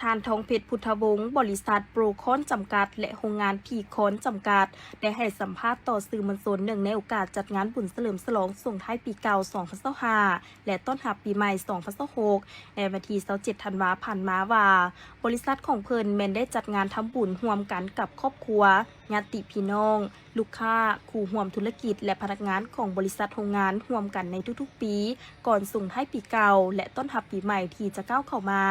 ທ່ານ ທອງເພັດ ພຸດທະວົງ, ບໍລິສັດໂປຣຄອນຈຳກັດ ແລະ ໂຮງງານພີຄອນຈຳກັດ ໄດ້ໃຫ້ສຳພາດຕໍ່ສື່ມວນຊົນ ເນື່ອງໃນໂອກາດຈັດງານບຸນສະເຫຼີມສະຫຼອງສົ່ງທ້າຍປີເກົ່າສອງພັນຊາວຫ້າ ແລະ ຕ້ອນຮັບປີໃໝ່ສອງພັນຊາວຫົກ ໃນວັນທີຊາວເຈັດທັນວາຜ່ານມາວ່າ, ບໍລິສັດຂອງເພິ່ນແມ່ນໄດ້ຈັດງານທຳບຸນຮ່ວມກັນກັບຄອບຄົວ, ຍາດຕິພີ່ນ້ອງ, ລູກຄ້າ, ຄູ່ຮ່ວມທຸລະກິດ ແລະ ພະນັກງານຂອງບໍລິສັດໂຮງງານຮ່ວມກັນໃນທຸກໆປີ ກ່ອນສົ່ງທ້າຍປີເກົ່າ ແລະ ຕ້ອນຮັບປີໃໝ່ທີ່ຈະກ້າວເຂົ້າມາ,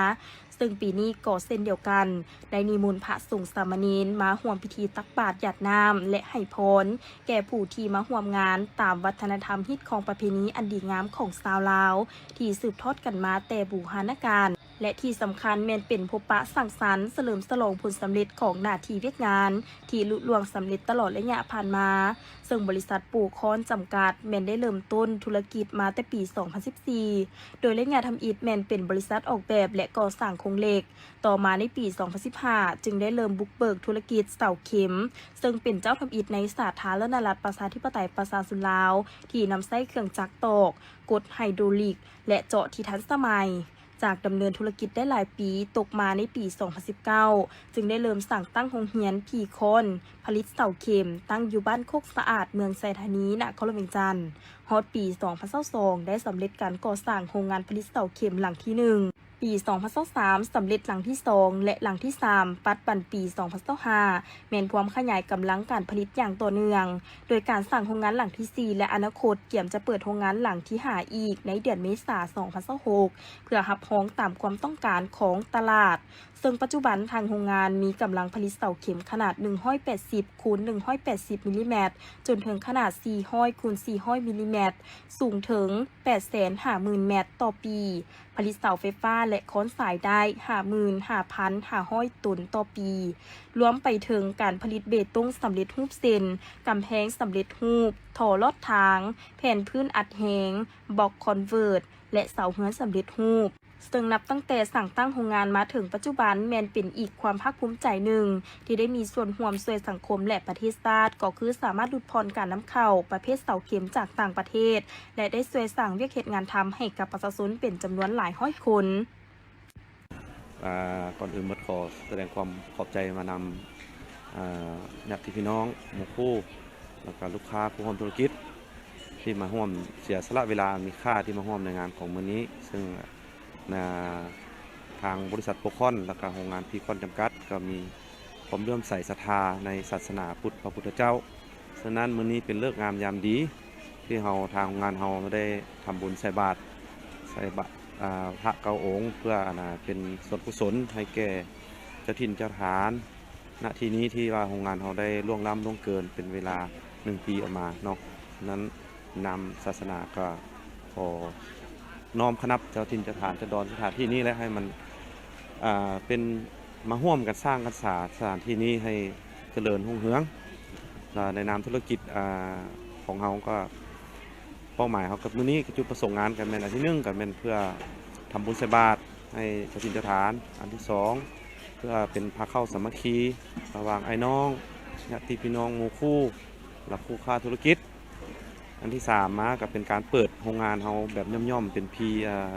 ເຊິ່ງປີນີ້ກໍເຊັ່ນດຽວກັນ ໄດ້ນິມົນພະສົງສາມະເນນມາຮ່ວມພິທີຕັກບາດຢາດນ້ຳ ແລະ ໃຫ້ພອນແກ່ຜູ້ທີ່ມາຮ່ວມງານ ຕາມວັດທະນະທຳຮີດຄອງປະເພນີອັນດີງາມຂອງຊາວລາວ ທີ່ສືບທອດກັນມາແຕ່ບູຮານະການ ແລະ ທີ່ສຳຄັນແມ່ນເປັນພົບປະສັງສັນສະເຫຼີມສະຫຼອງຜົນສຳເລັດຂອງໜ້າທີ່ວຽກງານ ທີ່ລຸລ່ວງສຳເລັດຕະຫຼອດໄລຍະຜ່ານມາ, ເຊິ່ງບໍລິສັດໂປຣຄອນຈຳກັດແມ່ນໄດ້ເລີ່ມຕົ້ນທຸລະກິດມາແຕ່ປີສອງພັນສິບສີ່ ໂດຍໄລຍະທຳອິດແມ່ນເປັນບໍລິສັດອອກແບບ ແລະ ກໍ່ສ້າງໂຄງເຫຼັກ. ຕໍ່ມາໃນປີສອງພັນສິບຫ້າ ຈຶ່ງໄດ້ເລີ່ມບຸກເບີກທຸລະກິດເສົາເຂັມ, ເຊິ່ງເປັນເຈົ້າທຳອິດໃນສາທາລະນະລັດປະຊາທິປະໄຕປະຊາຊົນລາວ ທີ່ນຳໃຊ້ເຄື່ອງຈັກຕອກ, ກົດໄຮໂດຣລິກ ແລະ ເຈາະທີ່ທັນສະໄໝ. ຈາກດຳເນີນທຸລະກິດໄດ້ຫຼາຍປີ, ຕົກມາໃນປີສອງພັນສິບເກົ້າ ຈຶ່ງໄດ້ເລີ່ມສ້າງຕັ້ງໂຮງຮຽນພີຄອນ ຜະລິດເສົາເຂັມ ຕັ້ງຢູ່ບ້ານໂຄກສະອາດ ເມືອງໄຊທານີ ນະຄອນຫຼວງວຽງຈັນ. ຮອດປີສອງພັນຊາວສອງ ໄດ້ສຳເລັດການກໍ່ສ້າງໂຮງງານຜະລິດເສົາເຂັມຫຼັງທີໜຶ່ງ, ປີສອງພັນຊາວສາມ ສຳເລັດຫຼັງທີສອງ ແລະ ຫຼັງທີສາມ ປັດບັນປີສອງພັນຊາວຫ້າ ແມ່ນພວມຂະຫຍາຍກຳລັງການຜະລິດຢ່າງຕໍ່ເນື່ອງ, ໂດຍການສ້າງໂຮງງານຫຼັງທີສີ່ ແລະ ອະນາຄົດກຽມຈະເປີດໂຮງງານຫຼັງທີຫ້າອີກໃນເດືອນເມສາສອງພັນຊາວຫົກ ເພື່ອຮັບຮອງຕາມຄວາມຕ້ອງການຂອງຕະຫຼາດ, ເຊິ່ງປັດຈຸບັນທາງໂຮງງານມີກຳລັງຜະລິດເສົາເຂັມຂະໜາດໜຶ່ງຮ້ອຍແປດສິບຄູນໜຶ່ງຮ້ອຍແປດສິບມິລລີແມັດ ຈົນເຖິງຂະໜາດສີ່ຮ້ອຍຄູນສີ່ຮ້ອຍມິລລີແມັດ, ສູງເຖິງແປດແສນຫ້າໝື່ນແມັດຕໍ່ປີ, ຜະລິດເສົາໄຟຟ້າ ແລະ ຄອນສາຍໄດ້ຫ້າໝື່ນຫ້າພັນຫ້າຮ້ອຍຕົນຕໍ່ປີ, ລວມໄປເຖິງການຜະລິດເບຕົງສຳເລັດຮູບເຊັ່ນ ກຳແພງສຳເລັດຮູບ, ທໍ່ລອດທາງ, ແຜ່ນພື້ນອັດແຮງ, ບລັອກຄອນເວີດ ແລະ ເສົາເຮືອນສຳເລັດຮູບ. ເຊິ່ງນັບຕັ້ງແຕ່ສ້າງຕັ້ງໂຮງງານມາເຖິງປັດຈຸບັນ ແມ່ນເປັນອີກຄວາມພາກພູມໃຈໜຶ່ງ ທີ່ໄດ້ມີສ່ວນຮ່ວມຊ່ວຍສັງຄົມ ແລະ ປະເທດຊາດ, ກໍຄືສາມາດຫຼຸດຜ່ອນການນຳເຂົ້າປະເພດເສົາເຂັມຈາກຕ່າງປະເທດ ແລະ ໄດ້ຊ່ວຍສ້າງວຽກເຮັດງານທຳໃຫ້ກັບປະຊາຊົນເປັນຈຳນວນຫຼາຍຮ້ອຍຄົນ. ອ່າ ກ່ອນອື່ນໝົດຂໍສະແດງຄວາມຂອບໃຈມານຳ ອ່າ ຍາດຕິພີ່ນ້ອງ, ໝູ່ຄູ່ ແລ້ວກະລູກຄ້າ, ຄູ່ຮ່ວມທຸລະກິດ ທີ່ມາຮ່ວມເສຍສະຫຼະເວລາອັນມີຄ່າທີ່ມາຮ່ວມໃນງານຂອງມື້ນີ້, ເຊິ່ງ ນະ ທາງບໍລິສັດໂປຣຄອນ ແລ້ວກະໂຮງງານພີຄອນຈຳກັດ ກໍມີຄວາມເຫຼື້ອມໃສສັດທາໃນສາສະໜາພຸດພະພຸດທະເຈົ້າ. ສະນັ້ນ ມື້ນີ້ເປັນເລີກງາມຍາມດີ ທີ່ເຮົາ ທາງໂຮງງານເຮົາໄດ້ທຳບຸນໃສ່ບາດ ໃສ່ບາດ ອ່າ ພະເກົ້າອົງ ເພື່ອ ອັນນາ ເປັນສ່ວນກຸສົນໃຫ້ແກ່ເຈົ້າຖິ່ນເຈົ້າຖານ ນະ ທີ່ນີ້ ທີ່ວ່າໂຮງງານເຮົາໄດ້ລ່ວງລ້ຳລ່ວງເກີນເປັນເວລາໜຶ່ງປີອອກມາເນາະ. ສະນັ້ນ ນາມສາສະໜາກໍຂໍນ້ອມຂະນັບເຈົ້າຖິ່ນເຈົ້າຖານເຈົ້າດອນສະຖານທີ່ນີ້ ແລະ ໃຫ້ມັນ ອ່າ ເປັນ ມາຮ່ວມກັນສ້າງກັນສາສະຖານທີ່ນີ້ໃຫ້ຈະເລີນຮຸ່ງເຮືອງ. ແລະ ໃນນາມທຸລະກິດ ອ່າ ຂອງເຮົາກໍ ເປົ້າໝາຍເຮົາກັບມື້ນີ້ ກໍຈຸດປະສົງງານກໍແມ່ນ ອັນທີໜຶ່ງ ກໍແມ່ນເພື່ອທຳບຸນໃສ່ບາດໃຫ້ເຈົ້າຖິ່ນເຈົ້າຖານ, ອັນທີສອງ ເພື່ອເປັນພາເຂົ້າສາມັກຄີລະຫວ່າງອ້າຍນ້ອງ, ຍາດຕິພີ່ນ້ອງ, ໝູ່ຄູ່ ແລະ ຄູ່ຄ້າທຸລະກິດ. ອັນທີສາມມາກໍເປັນການເປີດໂຮງງານເຮົາແບບຫຍ່ອມໆ ເປັນ pre ອ່າ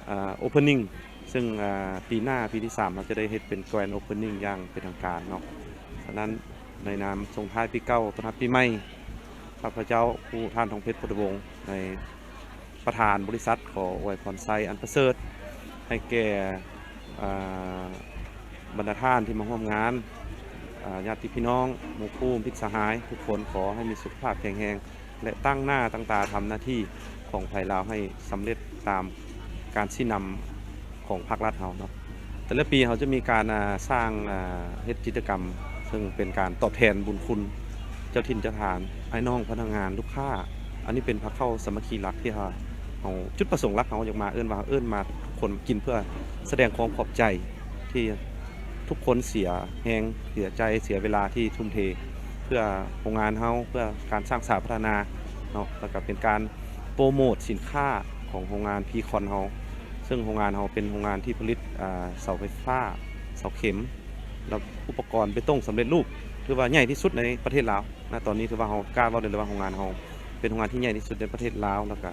ອ່າ opening ເຊິ່ງ ອ່າ ປີໜ້າ ປີທີສາມ ເຮົາຈະໄດ້ເຮັດເປັນ grand opening ຢ່າງເປັນທາງການເນາະ. ສະນັ້ນ ໃນນາມສົ່ງທ້າຍປີເກົ່າ ຕ້ອນຮັບປີໃໝ່, ຂ້າພະເຈົ້າ ຜູ້ ທ່ານ ທອງເພັດ ໂພດວົງ ໃນ ປະທານບໍລິສັດ ຂໍອວຍພອນໄຊອັນປະເສີດໃຫ້ແກ່ ອ່າ ບັນດາທ່ານທີ່ມາຮ່ວມງານ, ອ່າ ຍາດຕິພີ່ນ້ອງ, ໝູ່ຄູ່, ມິດສະຫາຍທຸກຄົນ, ຂໍໃຫ້ມີສຸຂະພາບແຂງແຮງ ແລະ ຕັ້ງໜ້າຕັ້ງຕາທຳໜ້າທີ່ຂອງໃຜລາວໃຫ້ສຳເລັດຕາມການຊີ້ນຳຂອງພາກລັດເຮົາເນາະ. ແຕ່ລະປີເຮົາຈະມີການ ອ່າ ສ້າງ ອ່າ ເຮັດກິດຈະກຳ ເຊິ່ງເປັນການຕອບແທນບຸນຄຸນເຈົ້າຖິ່ນເຈົ້າຖານ, ອ້າຍນ້ອງ, ພະນັກງານ, ລູກຄ້າ. ອັນນີ້ເປັນພາເຂົ້າສາມັກຄີຫຼັກທີ່ເຮົາ ເຮົາ ຈຸດປະສົງຫຼັກເຮົາຢາກມາ ເອີ້ນວ່າເຮົາເອີ້ນມາທຸກຄົນມາກິນ ເພື່ອສະແດງຄວາມຂອບໃຈທີ່ທຸກຄົນເສຍແຮງ, ເສຍໃຈ, ເສຍເວລາທີ່ທຸ່ມເທເພື່ອໂຮງງານເຮົາ, ເພື່ອການສ້າງສາພັດທະນາເນາະ, ແລ້ວກໍເປັນການໂປຣໂມດສິນຄ້າຂອງໂຮງງານພີຄອນເຮົາ. ເຊິ່ງໂຮງງານເຮົາເປັນໂຮງງານທີ່ຜະລິດ ອ່າ ເສົາໄຟຟ້າ, ເສົາເຂັມ ແລະ ອຸປະກອນເບຕົງສຳເລັດຮູບ ຖືວ່າໃຫຍ່ທີ່ສຸດໃນປະເທດລາວ. ນະຕອນນີ້ຖືວ່າເຮົາກ້າເວົ້າໄດ້ເລີຍວ່າໂຮງງານເຮົາເປັນໂຮງງານທີ່ໃຫຍ່ທີ່ສຸດໃນປະເທດລາວ, ແລ້ວກະ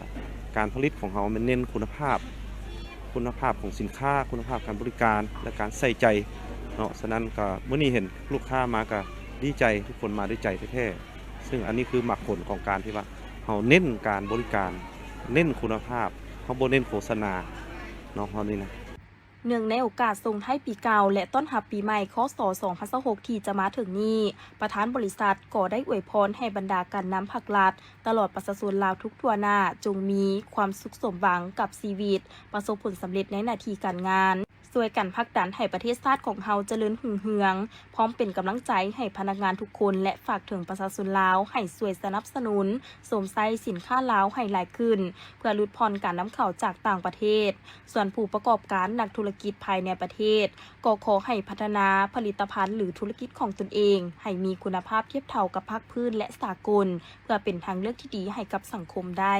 ການຜະລິດຂອງເຮົາແມ່ນເນັ້ນຄຸນນະພາບ ຄຸນນະພາບຂອງສິນຄ້າ, ຄຸນນະພາບການບໍລິການ ແລະ ການໃສ່ໃຈເນາະ. ສະນັ້ນກໍມື້ນີ້ເຫັນລູກຄ້າມາກໍດີໃຈ, ທຸກຄົນມາດ້ວຍໃຈແທ້ໆ. ຊຶ່ງອັນນີ້ຄືໝາກຜົນຂອງການທີ່ວ່າເຮົາເນັ້ນການບໍລິການ, ເນັ້ນຄຸນນະພາບ, ເຮົາບໍ່ເນັ້ນໂຄສະນາເນາະ ເຮົານີ້ນະ. ເນື່ອງໃນໂອກາດສົ່ງທ້າຍປີເກົ່າ ແລະ ຕ້ອນຮັບປີໃໝ່ ຄ.ສ. ສອງພັນຊາວຫົກ ທີ່ຈະມາເຖິງນີ້, ປະທານບໍລິສັດກໍໄດ້ອວຍພອນໃຫ້ບັນດາການນຳພັກລັດ ຕະຫຼອດປະຊາຊົນລາວທຸກທົ່ວໜ້າ ຈົ່ງມີຄວາມສຸກສົມຫວັງກັບຊີວິດ, ປະສົບຜົນສຳເລັດໃນໜ້າທີ່ການງານ, ຊ່ວຍກັນຜັກດັນໃຫ້ປະເທດຊາດຂອງເຮົາຈະເລີນຮຸ່ງເຮືອງ, ພ້ອມເປັນກຳລັງໃຈໃຫ້ພະນັກງານທຸກຄົນ ແລະ ຝາກເຖິງປະຊາຊົນລາວໃຫ້ຊ່ວຍສະໜັບສະໜູນຊົມໃຊ້ສິນຄ້າລາວໃຫ້ຫຼາຍຂຶ້ນ ເພື່ອຫຼຸດຜ່ອນການນຳເຂົ້າຈາກຕ່າງປະເທດ. ສ່ວນຜູ້ປະກອບການນັກທຸລະກິດພາຍໃນປະເທດ ກໍຂໍໃຫ້ພັດທະນາຜະລິດຕະພັນ ຫຼື ທຸລະກິດຂອງຕົນເອງ ໃຫ້ມີຄຸນນະພາບທຽບເທົ່າກັບພາກພື້ນ ແລະ ສາກົນ ເພື່ອເປັນທາງເລືອກທີ່ດີໃຫ້ກັບສັງຄົມໄດ້.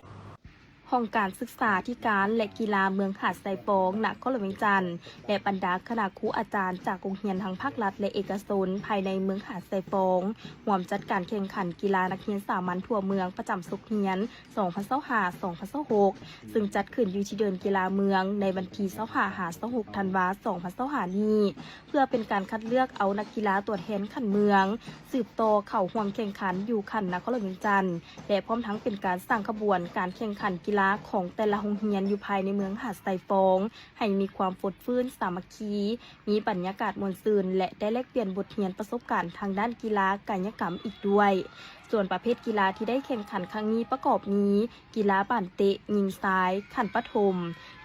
ຫ້ອງການສຶກສາທິການ ແລະ ກິລາເມືອງຫາດຊາຍຟອງ ນະຄອນຫຼວງວຽງຈັນ ແລະ ບັນດາຄະນະຄູອາຈານຈາກໂຮງຮຽນທັງພາກລັດ ແລະ ເອກະຊົນ ພາຍໃນເມືອງຫາດຊາຍຟອງ ຮ່ວມຈັດການແຂ່ງຂັນກິລານັກຮຽນສາມັນທົ່ວເມືອງປະຈຳສົກຮຽນ ສອງພັນຊາວຫ້າ ສອງພັນຊາວຫົກ ຊຶ່ງຈັດຂຶ້ນຢູ່ທີ່ເດີ່ນກິລາເມືອງໃນວັນທີຊາວຫ້າ ຫາ ຊາວຫົກ ທັນວາ ສອງພັນຊາວຫ້ານີ້ ເພື່ອເປັນການຄັດເລືອກເອົານັກກິລາຕົວແທນຂັ້ນເມືອງ ສືບຕໍ່ເຂົ້າຮ່ວມແຂ່ງຂັນຢູ່ຂັ້ນນະຄອນຫຼວງວຽງຈັນ ແລະ ພ້ອມທັງເປັນການສ້າງຂະບວນການແຂ່ງຂັນກິລາຂອງແຕ່ລະໂຮງຮຽນຢູ່ພາຍໃນເມືອງຫາດຊາຍຟອງ ໃຫ້ມີຄວາມຟົດຟື້ນສາມັກຄີ, ມີບັນຍາກາດມ່ວນຊື່ນ ແລະ ໄດ້ແລກປ່ຽນບົດຮຽນປະສົບການທາງດ້ານກິລາກາຍະກຳອີກດ້ວຍ. ສ່ວນປະເພດກິລາທີ່ໄດ້ແຂ່ງຂັນຄັ້ງນີ້ປະກອບມີ ກິລາບານເຕະຍິງຊາຍຂັ້ນປະຖົມ,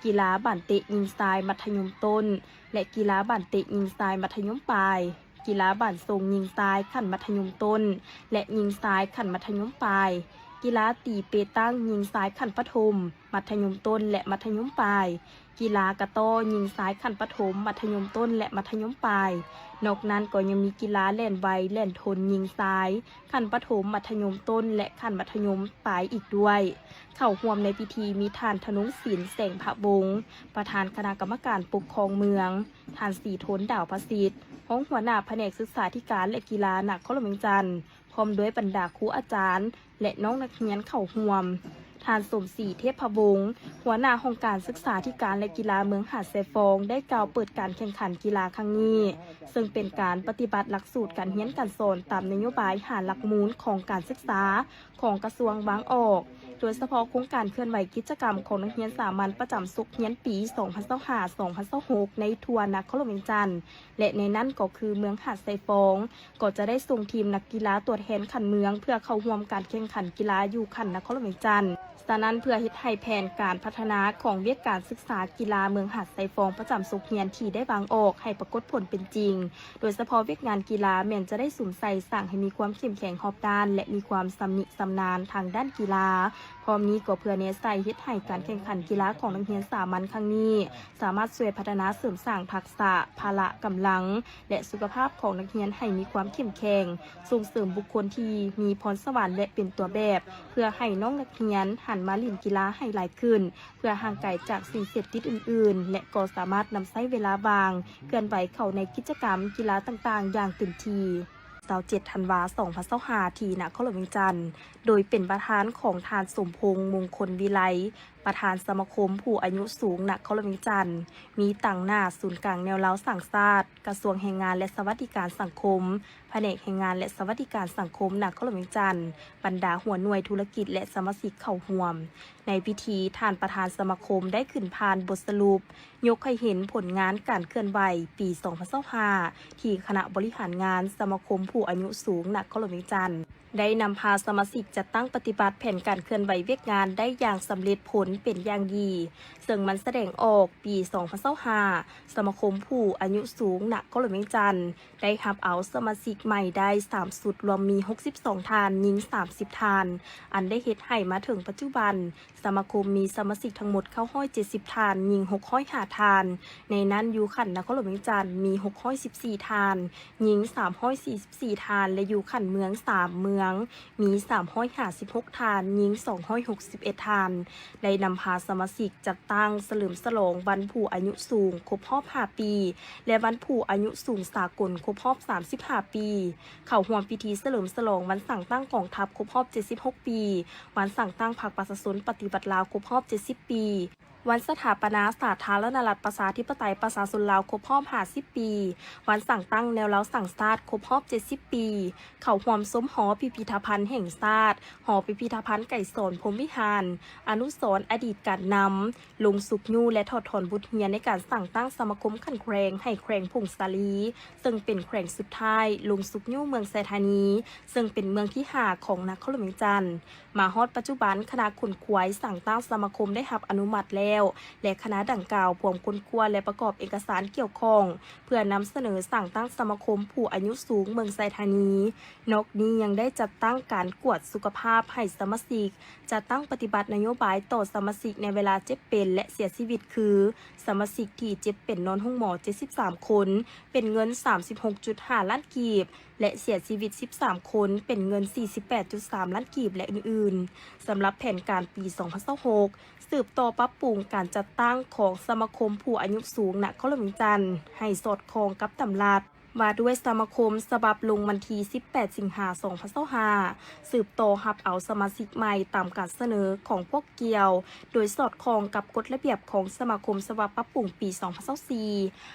ກິລາບານເຕະຍິງຊາຍມັດທະຍົມຕົ້ນ ແລະ ກິລາບານເຕະຍິງຊາຍມັດທະຍົມປາຍ, ກິລາບານສົ່ງຍິງຊາຍຂັ້ນມັດທະຍົມຕົ້ນ ແລະ ຍິງຊາຍຂັ້ນມັດທະຍົມປາຍ, ກິລາຕີເປຕັງຍິງຊາຍຂັ້ນປະຖົມ, ມັດທະຍົມຕົ້ນ ແລະ ມັດທະຍົມປາຍ, ກິລາກະຕໍ້ຍິງຊາຍຂັ້ນປະຖົມ, ມັດທະຍົມຕົ້ນ ແລະ ມັດທະຍົມປາຍ. ນອກນັ້ນກໍຍັງມີກິລາແລ່ນໄວ, ແລ່ນທົນຍິງຊາຍ ຂັ້ນປະຖົມ, ມັດທະຍົມຕົ້ນ ແລະ ຂັ້ນມັດທະຍົມປາຍອີກດ້ວຍ. ເຂົ້າຮ່ວມໃນພິທີມີທ່ານ ທະນົງສິນ ແສງພະວົງ ປະທານຄະນະກຳມະການປົກຄອງເມືອງ, ທ່ານ ສີທົນ ດາວພະສິດ ຮອງຫົວໜ້າພະແນກສຶກສາທິການ ແລະ ກິລານະຄອນຫຼວງວຽງຈັນ ພ້ອມດ້ວຍບັນດາຄູອາຈານ ແລະ ນ້ອງນັກຮຽນເຂົ້າຮ່ວມ, ທ່ານ ສົມສີ ເທບພະວົງ ຫົວໜ້າຫ້ອງການສຶກສາທິການ ແລະ ກິລາເມືອງຫາດຊາຍຟອງ ໄດ້ກ່າວເປີດການແຂ່ງຂັນກິລາຄັ້ງນີ້, ເຊິ່ງເປັນການປະຕິບັດຫຼັກສູດການຮຽນການສອນຕາມນະໂຍບາຍຫ້າຫຼັກມູນຂອງການສຶກສາ ຂອງກະຊວງວາງອອກ, ໂດຍສະເພາະໂຄງການເຄື່ອນໄຫວກິດຈະກຳຂອງນັກຮຽນສາມັນປະຈຳສົກຮຽນປີສອງພັນຊາວຫ້າ ສອງພັນຊາວຫົກ ໃນທົ່ວນະຄອນຫຼວງວຽງຈັນ ແລະ ໃນນັ້ນກໍຄືເມືອງຫາດຊາຍຟອງ ກໍຈະໄດ້ສົ່ງທີມນັກກິລາຕົວແທນຂັ້ນເມືອງ ເພື່ອເຂົ້າຮ່ວມການແຂ່ງຂັນກິລາຢູ່ຂັ້ນນະຄອນຫຼວງວຽງຈັນ. ສະນັ້ນ ເພື່ອເຮັດໃຫ້ແຜນການພັດທະນາຂອງວຽກການສຶກສາກິລາເມືອງຫາດຊາຍຟອງປະຈຳສົກຮຽນທີ່ໄດ້ວາງອອກໃຫ້ປາກົດຜົນເປັນຈິງ, ໂດຍສະເພາະວຽກງານກິລາແມ່ນຈະໄດ້ສຸມໃສ່ສ້າງໃຫ້ມີຄວາມເຂັ້ມແຂງຮອບດ້ານ ແລະ ມີຄວາມຊຳນິຊຳນານທາງດ້ານກິລາ. ພ້ອມນີ້ກໍເພື່ອແນໃສ່ເຮັດໃຫ້ການແຂ່ງຂັນກິລາຂອງນັກຮຽນສາມັນຄັ້ງນີ້ ສາມາດຊ່ວຍພັດທະນາເສີມສ້າງທັກສະ, ພະລະກຳລັງ ແລະ ສຸຂະພາບຂອງນັກຮຽນໃຫ້ມີຄວາມເຂັ້ມແຂງ, ສົ່ງເສີມບຸກຄົນທີ່ມີພອນສະຫວັນ ແລະ ເປັນຕົວແບບ, ເພື່ອໃຫ້ນ້ອງນັກຮຽນຫັນມາຫຼິ້ນກິລາໃຫ້ຫຼາຍຂຶ້ນ, ເພື່ອຫ່າງໄກຈາກສິ່ງເສບຕິດອື່ນໆ ແລະ ກໍສາມາດນຳໃຊ້ເວລາວ່າງເຄື່ອນໄຫວເຂົ້າໃນກິດຈະກຳກິລາຕ່າງໆຢ່າງເຕັມທີ່. ຊາວເຈັດ ທັນວາ ສອງພັນຊາວຫ້າ ທີ່ນະຄອນຫຼວງວຽງຈັນ ໂດຍເປັນປະທານຂອງທ່ານ ສົມພົງ ມົງຄົນວິໄລ ປະທານສະມາຄົມຜູ້ອາຍຸສູງນະຄອນຫຼວງວຽງຈັນ, ມີຕາງໜ້າສູນກາງແນວລາວສ້າງຊາດ, ກະຊວງແຮງງານ ແລະ ສະຫວັດດີການສັງຄົມ, ພະແນກແຮງງານ ແລະ ສະຫວັດດີການສັງຄົມນະຄອນຫຼວງວຽງຈັນ, ບັນດາຫົວໜ່ວຍທຸລະກິດ ແລະ ສະມາຊິກເຂົ້າຮ່ວມ. ໃນພິທີ, ທ່ານປະທານສະມາຄົມໄດ້ຂຶ້ນຜ່ານບົດສະຫຼຸບ ຍົກໃຫ້ເຫັນຜົນງານການເຄື່ອນໄຫວປີສອງພັນຊາວຫ້າ ທີ່ຄະນະບໍລິຫານງານສະມາຄົມຜູ້ອາຍຸສູງນະຄອນຫຼວງວຽງຈັນ ໄດ້ນຳພາສະມາຊິກຈັດຕັ້ງປະຕິບັດແຜນການເຄື່ອນໄຫວວຽກງານໄດ້ຢ່າງສຳເລັດຜົນເປັນຢ່າງດີ, ເຊິ່ງມັນສະແດງອອກ ປີສອງພັນຊາວຫ້າ ສະມາຄົມຜູ້ອາຍຸສູງນະຄອນຫຼວງວຽງຈັນ ໄດ້ຮັບເອົາສະມາຊິກໃໝ່ໄດ້ສາມຊຸດ, ລວມມີຫົກສິບສອງທ່ານ, ຍິງສາມສິບທ່ານ, ອັນໄດ້ເຮັດໃຫ້ມາເຖິງປັດຈຸບັນ ສະມາຄົມມີສະມາຊິກທັງໝົດເກົ້າຮ້ອຍເຈັດສິບທ່ານ, ຍິງຫົກຮ້ອຍຫ້າທ່ານ, ໃນນັ້ນຢູ່ຂັ້ນນະຄອນຫຼວງວຽງຈັນມີຫົກຮ້ອຍສິບສີ່ທ່ານ, ຍິງສາມຮ້ອຍສີ່ສິບສີ່ທ່ານ ແລະ ຢູ່ຂັ້ນເມືອງສາມເມືອງ ມີສາມຮ້ອຍຫ້າສິບຫົກທ່ານ, ຍິງສອງຮ້ອຍຫົກສິບເອັດທ່ານ, ໄດ້ນຳພາສະມາຊິກຈັດຕັ້ງສະເຫຼີມສະຫຼອງວັນຜູ້ອາຍຸສູງຄົບຮອບຫ້າປີ ແລະ ວັນຜູ້ອາຍຸສູງສາກົນຄົບຮອບສາມສິບຫ້າປີ, ເຂົ້າຮ່ວມພິທີສະເຫຼີມສະຫຼອງວັນສ້າງຕັ້ງກອງທັບຄົບຮອບເຈັດສິບຫົກປີ, ວັນສ້າງຕັ້ງພັກປະຊາຊົນປະຕິວັດລາວຄົບຮອບເຈັດສິບປີ. ວັນສະຖາປະນາສາທາລະນະລັດ ປະຊາທິປະໄຕ ປະຊາຊົນລາວ ຄົບຮອບຫ້າສິບປີ, ວັນສ້າງຕັ້ງແນວລາວສ້າງຊາດ ຄົບຮອບເຈັດສິບປີ, ເຂົ້າຮ່ວມຊົມຫໍພິພິທະພັນແຫ່ງຊາດ, ຫໍພິພິທະພັນໄກສອນ ພົມວິຫານ, ອະນຸສອນອະດີດການນຳ, ລົງຊຸກຍູ້ ແລະ ຖອດຖອນບົດຮຽນໃນການສ້າງຕັ້ງສະມາຄົມຂັ້ນແຂວງ ໃຫ້ແຂວງຜົ້ງສາລີ, ເຊິ່ງເປັນແຂວງສຸດທ້າຍ, ລົງຊຸກຍູ້ເມືອງໄຊທານີ, ເຊິ່ງເປັນເມືອງທີຫ້າຂອງນະຄອນຫຼວງວຽງຈັນ. ມາຮອດປັດຈຸບັນ, ຄະນະຂົນຂວາຍສ້າງຕັ້ງສະມາຄົມໄດ້ຮັບອະນຸມັດແລ້ວ ແລະ ຄະນະດັ່ງກ່າວພວມຄົ້ນຄວ້າ ແລະ ປະກອບເອກະສານກ່ຽວຂ້ອງ ເພື່ອນຳສະເໜີສ້າງຕັ້ງສະມາຄົມຜູ້ອາຍຸສູງເມືອງໄຊທານີ. ນອກນີ້ຍັງໄດ້ຈັດຕັ້ງການກວດສຸຂະພາບໃຫ້ສະມາຊິກ, ຈັດຕັ້ງປະຕິບັດນະໂຍບາຍຕໍ່ສະມາຊິກໃນເວລາເຈັບເປັນ ແລະ ເສຍຊີວິດ ຄື ສະມາຊິກທີ່ເຈັບເປັນນອນໂຮງໝໍ ເຈັດສິບສາມຄົນ, ເປັນເງິນສາມສິບຫົກຈຸດຫ້າລ້ານກີບ ແລະ ເສຍຊີວິດສິບສາມຄົນ ເປັນເງິນສີ່ສິບແປດຈຸດສາມລ້ານກີບ ແລະ ອື່ນໆ. ສຳລັບແຜນການປີສອງພັນຊາວຫົກ ສືບຕໍ່ປັບປຸງການຈັດຕັ້ງຂອງສະມາຄົມຜູ້ອາຍຸສູງນະຄອນຫຼວງວຽງຈັນ ໃຫ້ສອດຄ່ອງກັບດຳລັດວ່າດ້ວຍສະມາຄົມ ສະບັບລົງວັນທີສິບແປດ ສິງຫາ ສອງພັນຊາວຫ້າ, ສືບຕໍ່ຮັບເອົາສະມາຊິກໃໝ່ຕາມການສະເໜີຂອງພວກກ່ຽວ, ໂດຍສອດຄ່ອງກັບກົດລະບຽບຂອງສະມາຄົມ ສະບັບປັບປຸງປີສອງພັນຊາວສີ່.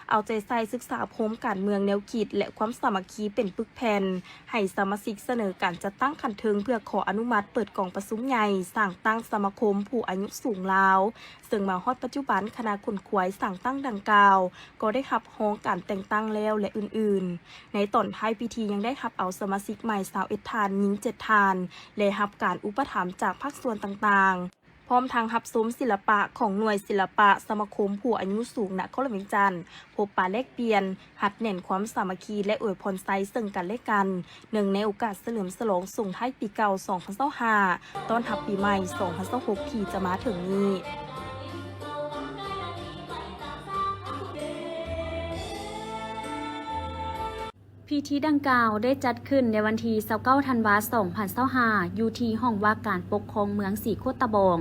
ເອົາໃຈໃສ່ສຶກສາໂຮມການເມືອງແນວຄິດ ແລະ ຄວາມສາມັກຄີເປັນປຶກແຜ່ນ, ໃຫ້ສະມາຊິກສະເໜີການຈັດຕັ້ງຂັ້ນເທິງເພື່ອຂໍອະນຸມັດເປີດກອງປະຊຸມໃຫຍ່ສ້າງຕັ້ງສະມາຄົມຜູ້ອາຍຸສູງລາວ, ເຊິ່ງມາຮອດປັດຈຸບັນຄະນະຂົນຂວາຍສ້າງຕັ້ງດັ່ງກ່າວກໍໄດ້ຮັບຮອງການແຕ່ງຕັ້ງແລ້ວ ແລະ ອື່ນໆ. ໃນຕອນທ້າຍພິທີຍັງໄດ້ຮັບເອົາສະມາຊິກໃໝ່ຊາວເອັດທ່ານ, ຍິງເຈັດທ່ານ ແລະ ຮັບການອຸປະຖຳຈາກພາກສ່ວນຕ່າງໆ. ພ້ອມທັງຮັບຊົມສິລະປະຂອງໜ່ວຍສິລະປະສະມາຄົມຜູ້ອາຍຸສູງນະຄອນຫຼວງວຽງຈັນ, ພົບປະແລກປ່ຽນ, ຮັດແໜ້ນຄວາມສາມັກຄີ ແລະ ອວຍພອນໄຊເຊິ່ງກັນແລະກັນ, ເນື່ອງໃນໂອກາດສະເຫຼີມສະຫຼອງສົ່ງທ້າຍປີເກົ່າສອງພັນຊາວຫ້າ ຕ້ອນຮັບປີໃໝ່ສອງພັນຊາວຫົກ ທີ່ຈະມາເຖິງນີ້. ພິທີດັ່ງກ່າວໄດ້ຈັດຂຶ້ນໃນວັນທີຊາວເກົ້າ ທັນວາ ສອງພັນຊາວຫ້າ ຢູ່ທີ່ຫ້ອງວ່າການປົກຄອງເມືອງສີໂຄດຕະບອງ,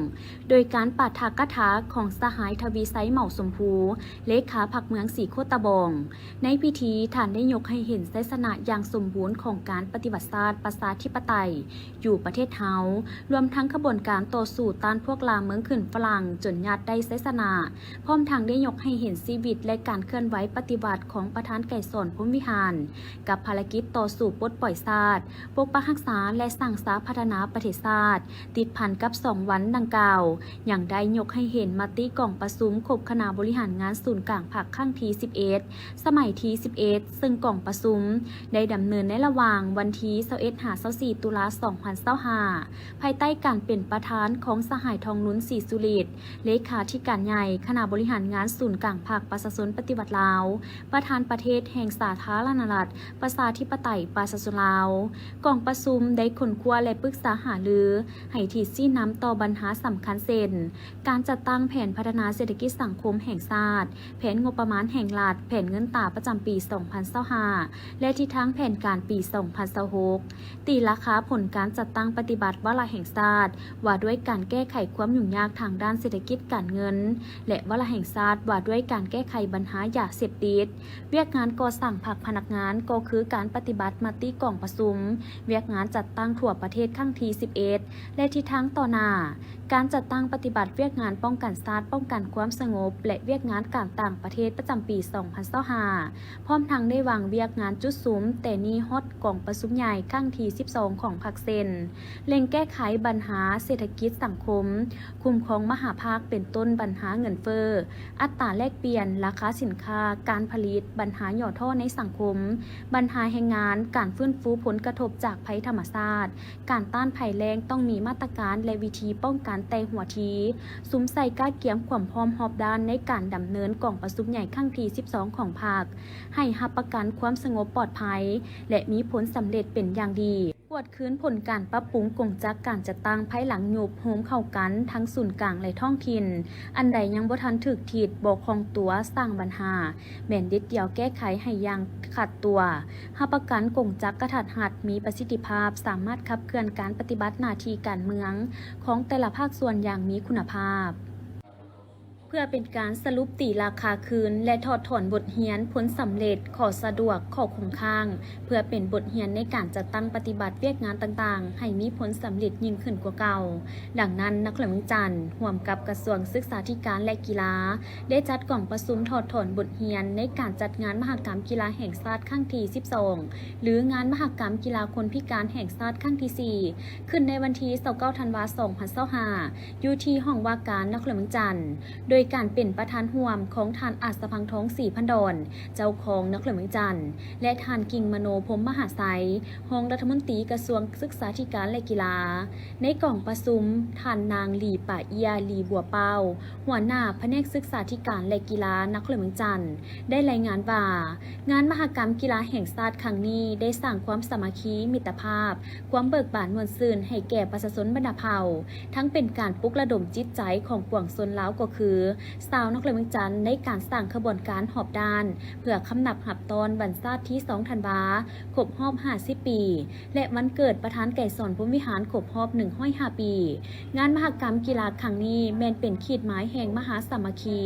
ໂດຍການປາຖະກະຖາຂອງສະຫາຍ ທະວີໄຊ ເໝົາຊົມພູ ເລຂາພັກເມືອງສີໂຄດຕະບອງ. ໃນພິທີ, ທ່ານໄດ້ຍົກໃຫ້ເຫັນໄຊຊະນະຢ່າງສົມບູນຂອງການປະຕິວັດຊາດປະຊາທິປະໄຕ ຢູ່ປະເທດເຮົາ, ລວມທັງຂະບວນການຕໍ່ສູ້ຕ້ານພວກລ່າເມືອງຂຶ້ນຝຣັ່ງຈົນຍາດໄດ້ໄຊຊະນະ, ພ້ອມທັງໄດ້ຍົກໃຫ້ເຫັນຊີວິດ ແລະ ການເຄື່ອນໄຫວປະຕິວັດຂອງປະທານໄກສອນ ພົມວິຫານ ກັບພາລະກິດຕໍ່ສູ້ປົດປ່ອຍຊາດ, ປົກປັກຮັກສາ ແລະ ສ້າງສາພັດທະນາປະເທດຊາດ. ຕິດພັນກັບສອງວັນດັ່ງກ່າວ, ຍັງໄດ້ຍົກໃຫ້ເຫັນມະຕິກອງປະຊຸມຄົບຄະນະບໍລິຫານງານສູນກາງພັກຄັ້ງທີສິບເອັດ ສະໄໝທີສິບເອັດ ເຊິ່ງກອງປະຊຸມໄດ້ດຳເນີນໃນລະຫວ່າງວັນທີຊາວເອັດ ຫາ ຊາວສີ່ ຕຸລາ ສອງພັນຊາວຫ້າ ພາຍໃຕ້ການເປັນປະທານຂອງສະຫາຍ ທອງລຸນ ສີສຸລິດ ເລຂາທິການໃຫຍ່ຄະນະບໍລິຫານງານສູນກາງພັກປະຊາຊົນປະຕິວັດລາວ, ປະທານປະເທດແຫ່ງສາທາລະນະລັດ ປະຊາທິປະໄຕ ປະຊາຊົນລາວ. ກອງປະຊຸມໄດ້ຄົ້ນຄວ້າ ແລະ ປຶກສາຫາລືໃຫ້ທິດຊີ້ນຳຕໍ່ບັນຫາສຳຄັນເຊັ່ນ ການຈັດຕັ້ງແຜນພັດທະນາເສດຖະກິດສັງຄົມແຫ່ງຊາດ, ແຜນງົບປະມານແຫ່ງລັດ, ແຜນເງິນຕາປະຈຳປີສອງພັນຊາວຫ້າ ແລະ ທິດທາງແຜນການປີສອງພັນຊາວຫົກ, ຕີລາຄາຜົນການຈັດຕັ້ງປະຕິບັດວາລະແຫ່ງຊາດ ວ່າດ້ວຍການແກ້ໄຂຄວາມຫຍຸ້ງຍາກທາງດ້ານເສດຖະກິດການເງິນ ແລະ ວາລະແຫ່ງຊາດວ່າດ້ວຍການແກ້ໄຂບັນຫາຢາເສບຕິດ. ວຽກງານກໍ່ສ້າງພັກພະນັກງານ ກໍຄືການປະຕິບັດມະຕິກອງປະຊຸມ, ວຽກງານຈັດຕັ້ງທົ່ວປະເທດຄັ້ງທີສິບເອັດ ແລະ ທິດທາງຕໍ່ໜ້າ, ການຈັດຕັ້ງປະຕິບັດວຽກງານປ້ອງກັນຊາດ, ປ້ອງກັນຄວາມສະຫງົບ ແລະ ວຽກງານການຕ່າງປະເທດປະຈຳປີສອງພັນຊາວຫ້າ ພ້ອມທັງໄດ້ວາງວຽກງານຈຸດສຸມແຕ່ນີ້ຮອດກອງປະຊຸມໃຫຍ່ຄັ້ງທີສິບສອງຂອງພັກ ເຊັ່ນ ເລັ່ງແກ້ໄຂບັນຫາເສດຖະກິດສັງຄົມ, ຄຸ້ມຄອງມະຫາພາກ ເປັນຕົ້ນບັນຫາເງິນເຟີ້, ອັດຕາແລກປ່ຽນ, ລາຄາສິນຄ້າ, ການຜະລິດ, ບັນຫາຫຍໍ້ທໍ້ໃນສັງຄົມ, ບັນຫາແຮງງານ, ການຟື້ນຟູຜົນກະທົບຈາກໄພທຳມະຊາດ, ການຕ້ານໄພແລ້ງ ຕ້ອງມີມາດຕະການ ແລະ ວິທີປ້ອງກັນແຕ່ຫົວທີ, ສຸມໃສ່ກະກຽມຄວາມພ້ອມຮອບດ້ານໃນການດຳເນີນກອງປະຊຸມໃຫຍ່ຄັ້ງທີສິບສອງຂອງພັກ ໃຫ້ຮັບປະກັນຄວາມສະຫງົບປອດໄພ ແລະ ມີຜົນສຳເລັດເປັນຢ່າງດີ. ກວດຄືນຜົນການປັບປຸງກົງຈັກການຈັດຕັ້ງພາຍຫຼັງຍຸບໂຮມເຂົ້າກັນທັງສູນກາງ ແລະ ທ້ອງຖິ່ນ, ອັນໃດຍັງບໍ່ທັນຖືກທິດ, ບໍ່ຄ່ອງຕົວ, ສ້າງບັນຫາ, ແມ່ນເດັດດ່ຽວແກ້ໄຂໃຫ້ຢ່າງຂາດຕົວ, ຮັບປະກັນກົງຈັກກະທັດຮັດ, ມີປະສິດທິພາບ, ສາມາດຂັບເຄື່ອນການປະຕິບັດໜ້າທີ່ການເມືອງຂອງແຕ່ລະພາກສ່ວນຢ່າງມີຄຸນນະພາບ. ເພື່ອເປັນການສະຫຼຸບຕີລາຄາຄືນ ແລະ ຖອດຖອນບົດຮຽນຜົນສຳເລັດ, ຂໍ້ສະດວກ, ຂໍ້ຄົງຄ້າງ, ເພື່ອເປັນບົດຮຽນໃນການຈັດຕັ້ງປະຕິບັດວຽກງານຕ່າງໆ ໃຫ້ມີຜົນສຳເລັດຍິ່ງຂຶ້ນກວ່າເກົ່າ. ດັ່ງນັ້ນ, ນະຄອນຫຼວງວຽງຈັນ ຮ່ວມກັບກະຊວງສຶກສາທິການ ແລະ ກິລາ ໄດ້ຈັດກອງປະຊຸມຖອດຖອນບົດຮຽນໃນການຈັດງານມະຫະກຳກິລາແຫ່ງຊາດຄັ້ງທີສິບສອງ ຫຼື ງານມະຫະກຳກິລາຄົນພິການແຫ່ງຊາດຄັ້ງທີສີ່ ຂຶ້ນໃນວັນທີຊາວເກົ້າ ທັນວາ ສອງພັນຊາວຫ້າ ຢູ່ທີ່ຫ້ອງວ່າການນະຄອນຫຼວງວຽງຈັນ, ໂດຍການເປັນປະທານຮ່ວມຂອງທ່ານ ອາດສະພັງທອງ ສີພັນດອນ ເຈົ້າຄອງນະຄອນຫຼວງວຽງຈັນ ແລະ ທ່ານ ກິ່ງມະໂນ ພົມມະຫາໄຊ ຮອງລັດຖະມົນຕີກະຊວງສຶກສາທິການ ແລະ ກິລາ. ໃນກອງປະຊຸມ, ທ່ານນາງ ຫຼີປາເອຍ ຫຼີບົວປາວ ຫົວໜ້າພະແນກສຶກສາທິການ ແລະ ກິລານະຄອນຫຼວງວຽງຈັນ ໄດ້ລາຍງານວ່າ, ງານມະຫະກຳກິລາແຫ່ງຊາດຄັ້ງນີ້ ໄດ້ສ້າງຄວາມສາມັກຄີ, ມິດຕະພາບ, ຄວາມເບີກບານມ່ວນຊື່ນໃຫ້ແກ່ປະຊາຊົນບັນດາເຜົ່າ, ທັງເປັນການປຸກລະດົມຈິດໃຈຂອງປວງຊົນລາວ ກໍຄື ຊາວນະຄອນຫຼວງວຽງຈັນ ໃນການສ້າງຂະບວນການຮອບດ້ານ ເພື່ອຄຳນັບຮັບຕ້ອນວັນຊາດທີສອງ ທັນວາ ຄົບຮອບຫ້າສິບປີ ແລະ ວັນເກີດປະທານໄກສອນ ພົມວິຫານ ຄົບຮອບໜຶ່ງຮ້ອຍຫ້າປີ. ງານມະຫະກຳກິລາຄັ້ງນີ້ ແມ່ນເປັນຂີດໝາຍແຫ່ງມະຫາສາມັກຄີ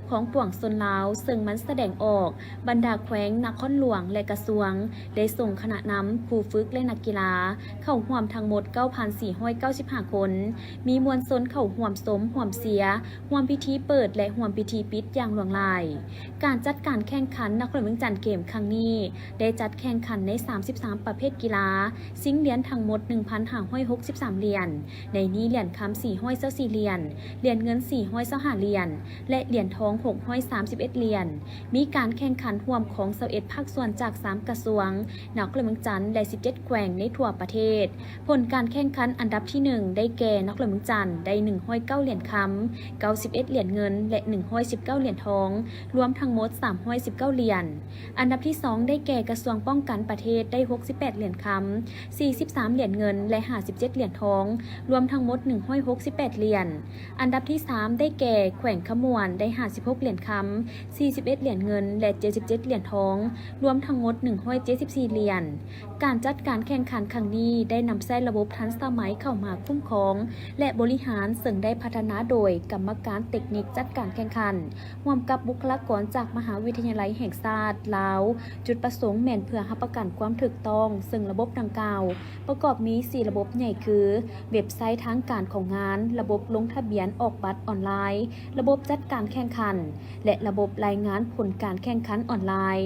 ຂອງປວງຊົນລາວ, ເຊິ່ງມັນສະແດງອອກບັນດາແຂວງ, ນະຄອນຫຼວງ ແລະ ກະຊວງ ໄດ້ສົ່ງຄະນະນຳ, ຄູຝຶກ ແລະ ນັກກິລາ ເຂົ້າຮ່ວມທັງໝົດເກົ້າພັນສີ່ຮ້ອຍເກົ້າສິບຫ້າຄົນ, ມີມວນຊົນເຂົ້າຮ່ວມຊົມ, ຮ່ວມເຊຍ, ຮ່ວມພິທີເປີດ ແລະ ຮ່ວມພິທີປິດຢ່າງຫຼວງຫຼາຍ. ການຈັດການແຂ່ງຂັນນະຄອນຫຼວງວຽງຈັນເກມຄັ້ງນີ້ ໄດ້ຈັດແຂ່ງຂັນໃນສາມສິບສາມປະເພດກິລາ, ຊິງຫຼຽນທັງໝົດໜຶ່ງພັນຫ້າຮ້ອຍຫົກສິບສາມຫຼຽນ, ໃນນີ້ຫຼຽນຄຳສີ່ຮ້ອຍຊາວສີ່ຫຼຽນ, ຫຼຽນເງິນສີ່ຮ້ອຍຊາວຫ້າຫຼຽນ ແລະ ຫຼຽນທອງຫົກຮ້ອຍສາມສິບເອັດຫຼຽນ. ມີການແຂ່ງຂັນຮ່ວມຂອງຊາວເອັດພາກສ່ວນຈາກສາມກະຊວງ, ນະຄອນຫຼວງວຽງຈັນ ແລະ ສິບເຈັດແຂວງໃນທົ່ວປະເທດ. ຜົນການແຂ່ງຂັນອັນດັບທີໜຶ່ງ ໄດ້ແກ່ ນະຄອນຫຼວງວຽງຈັນ ໄດ້ໜຶ່ງຮ້ອຍເກົ້າຫຼຽນຄຳ, ເກົ້າສິບເອັດຫຼຽນເງິນ ແລະ ໜຶ່ງຮ້ອຍສິບເກົ້າຫຼຽນທອງ, ລວມທັງໝົດສາມຮ້ອຍສິບເກົ້າຫຼຽນ. ອັນດັບທີສອງ ໄດ້ແກ່ ກະຊວງປ້ອງກັນປະເທດ ໄດ້ຫົກສິບແປດຫຼຽນຄຳ, ສີ່ສິບສາມຫຼຽນເງິນ ແລະ ຫ້າສິບເຈັດຫຼຽນທອງ, ລວມທັງໝົດໜຶ່ງຮ້ອຍຫົກສິບແປດຫຼຽນ. ອັນດັບທີສາມ ໄດ້ແກ່ ແຂວງຄຳມ່ວນ ໄດ້ຫ້າສິບຫົກຫຼຽນຄຳ, ສີ່ສິບເອັດຫຼຽນເງິນ ແລະ ເຈັດສິບເຈັດຫຼຽນທອງ, ລວມທັງໝົດໜຶ່ງຮ້ອຍເຈັດສິບສີ່ຫຼຽນ. ການຈັດການແຂ່ງຂັນຄັ້ງນີ້ ໄດ້ນຳໃຊ້ລະບົບທັນສະໄໝເຂົ້າມາຄຸ້ມຄອງ ແລະ ບໍລິຫານ, ເຊິ່ງໄດ້ພັດທະນາໂດຍກຳມະການເຕັກນິກຈັດການແຂ່ງຂັນ ຮ່ວມກັບບຸກຄະລາກອນຈາກມະຫາວິທະຍາໄລແຫ່ງຊາດລາວ. ຈຸດປະສົງແມ່ນເພື່ອຮັບປະກັນຄວາມຖືກຕ້ອງ, ເຊິ່ງລະບົບດັ່ງກ່າວປະກອບມີສີ່ລະບົບໃຫຍ່ຄື ເວັບໄຊທາງການຂອງງານ, ລະບົບລົງທະບຽນອອກບັດອອນລາຍ, ລະບົບຈັດການແຂ່ງຂັນ ແລະ ລະບົບລາຍງານຜົນການແຂ່ງຂັນອອນລາຍ.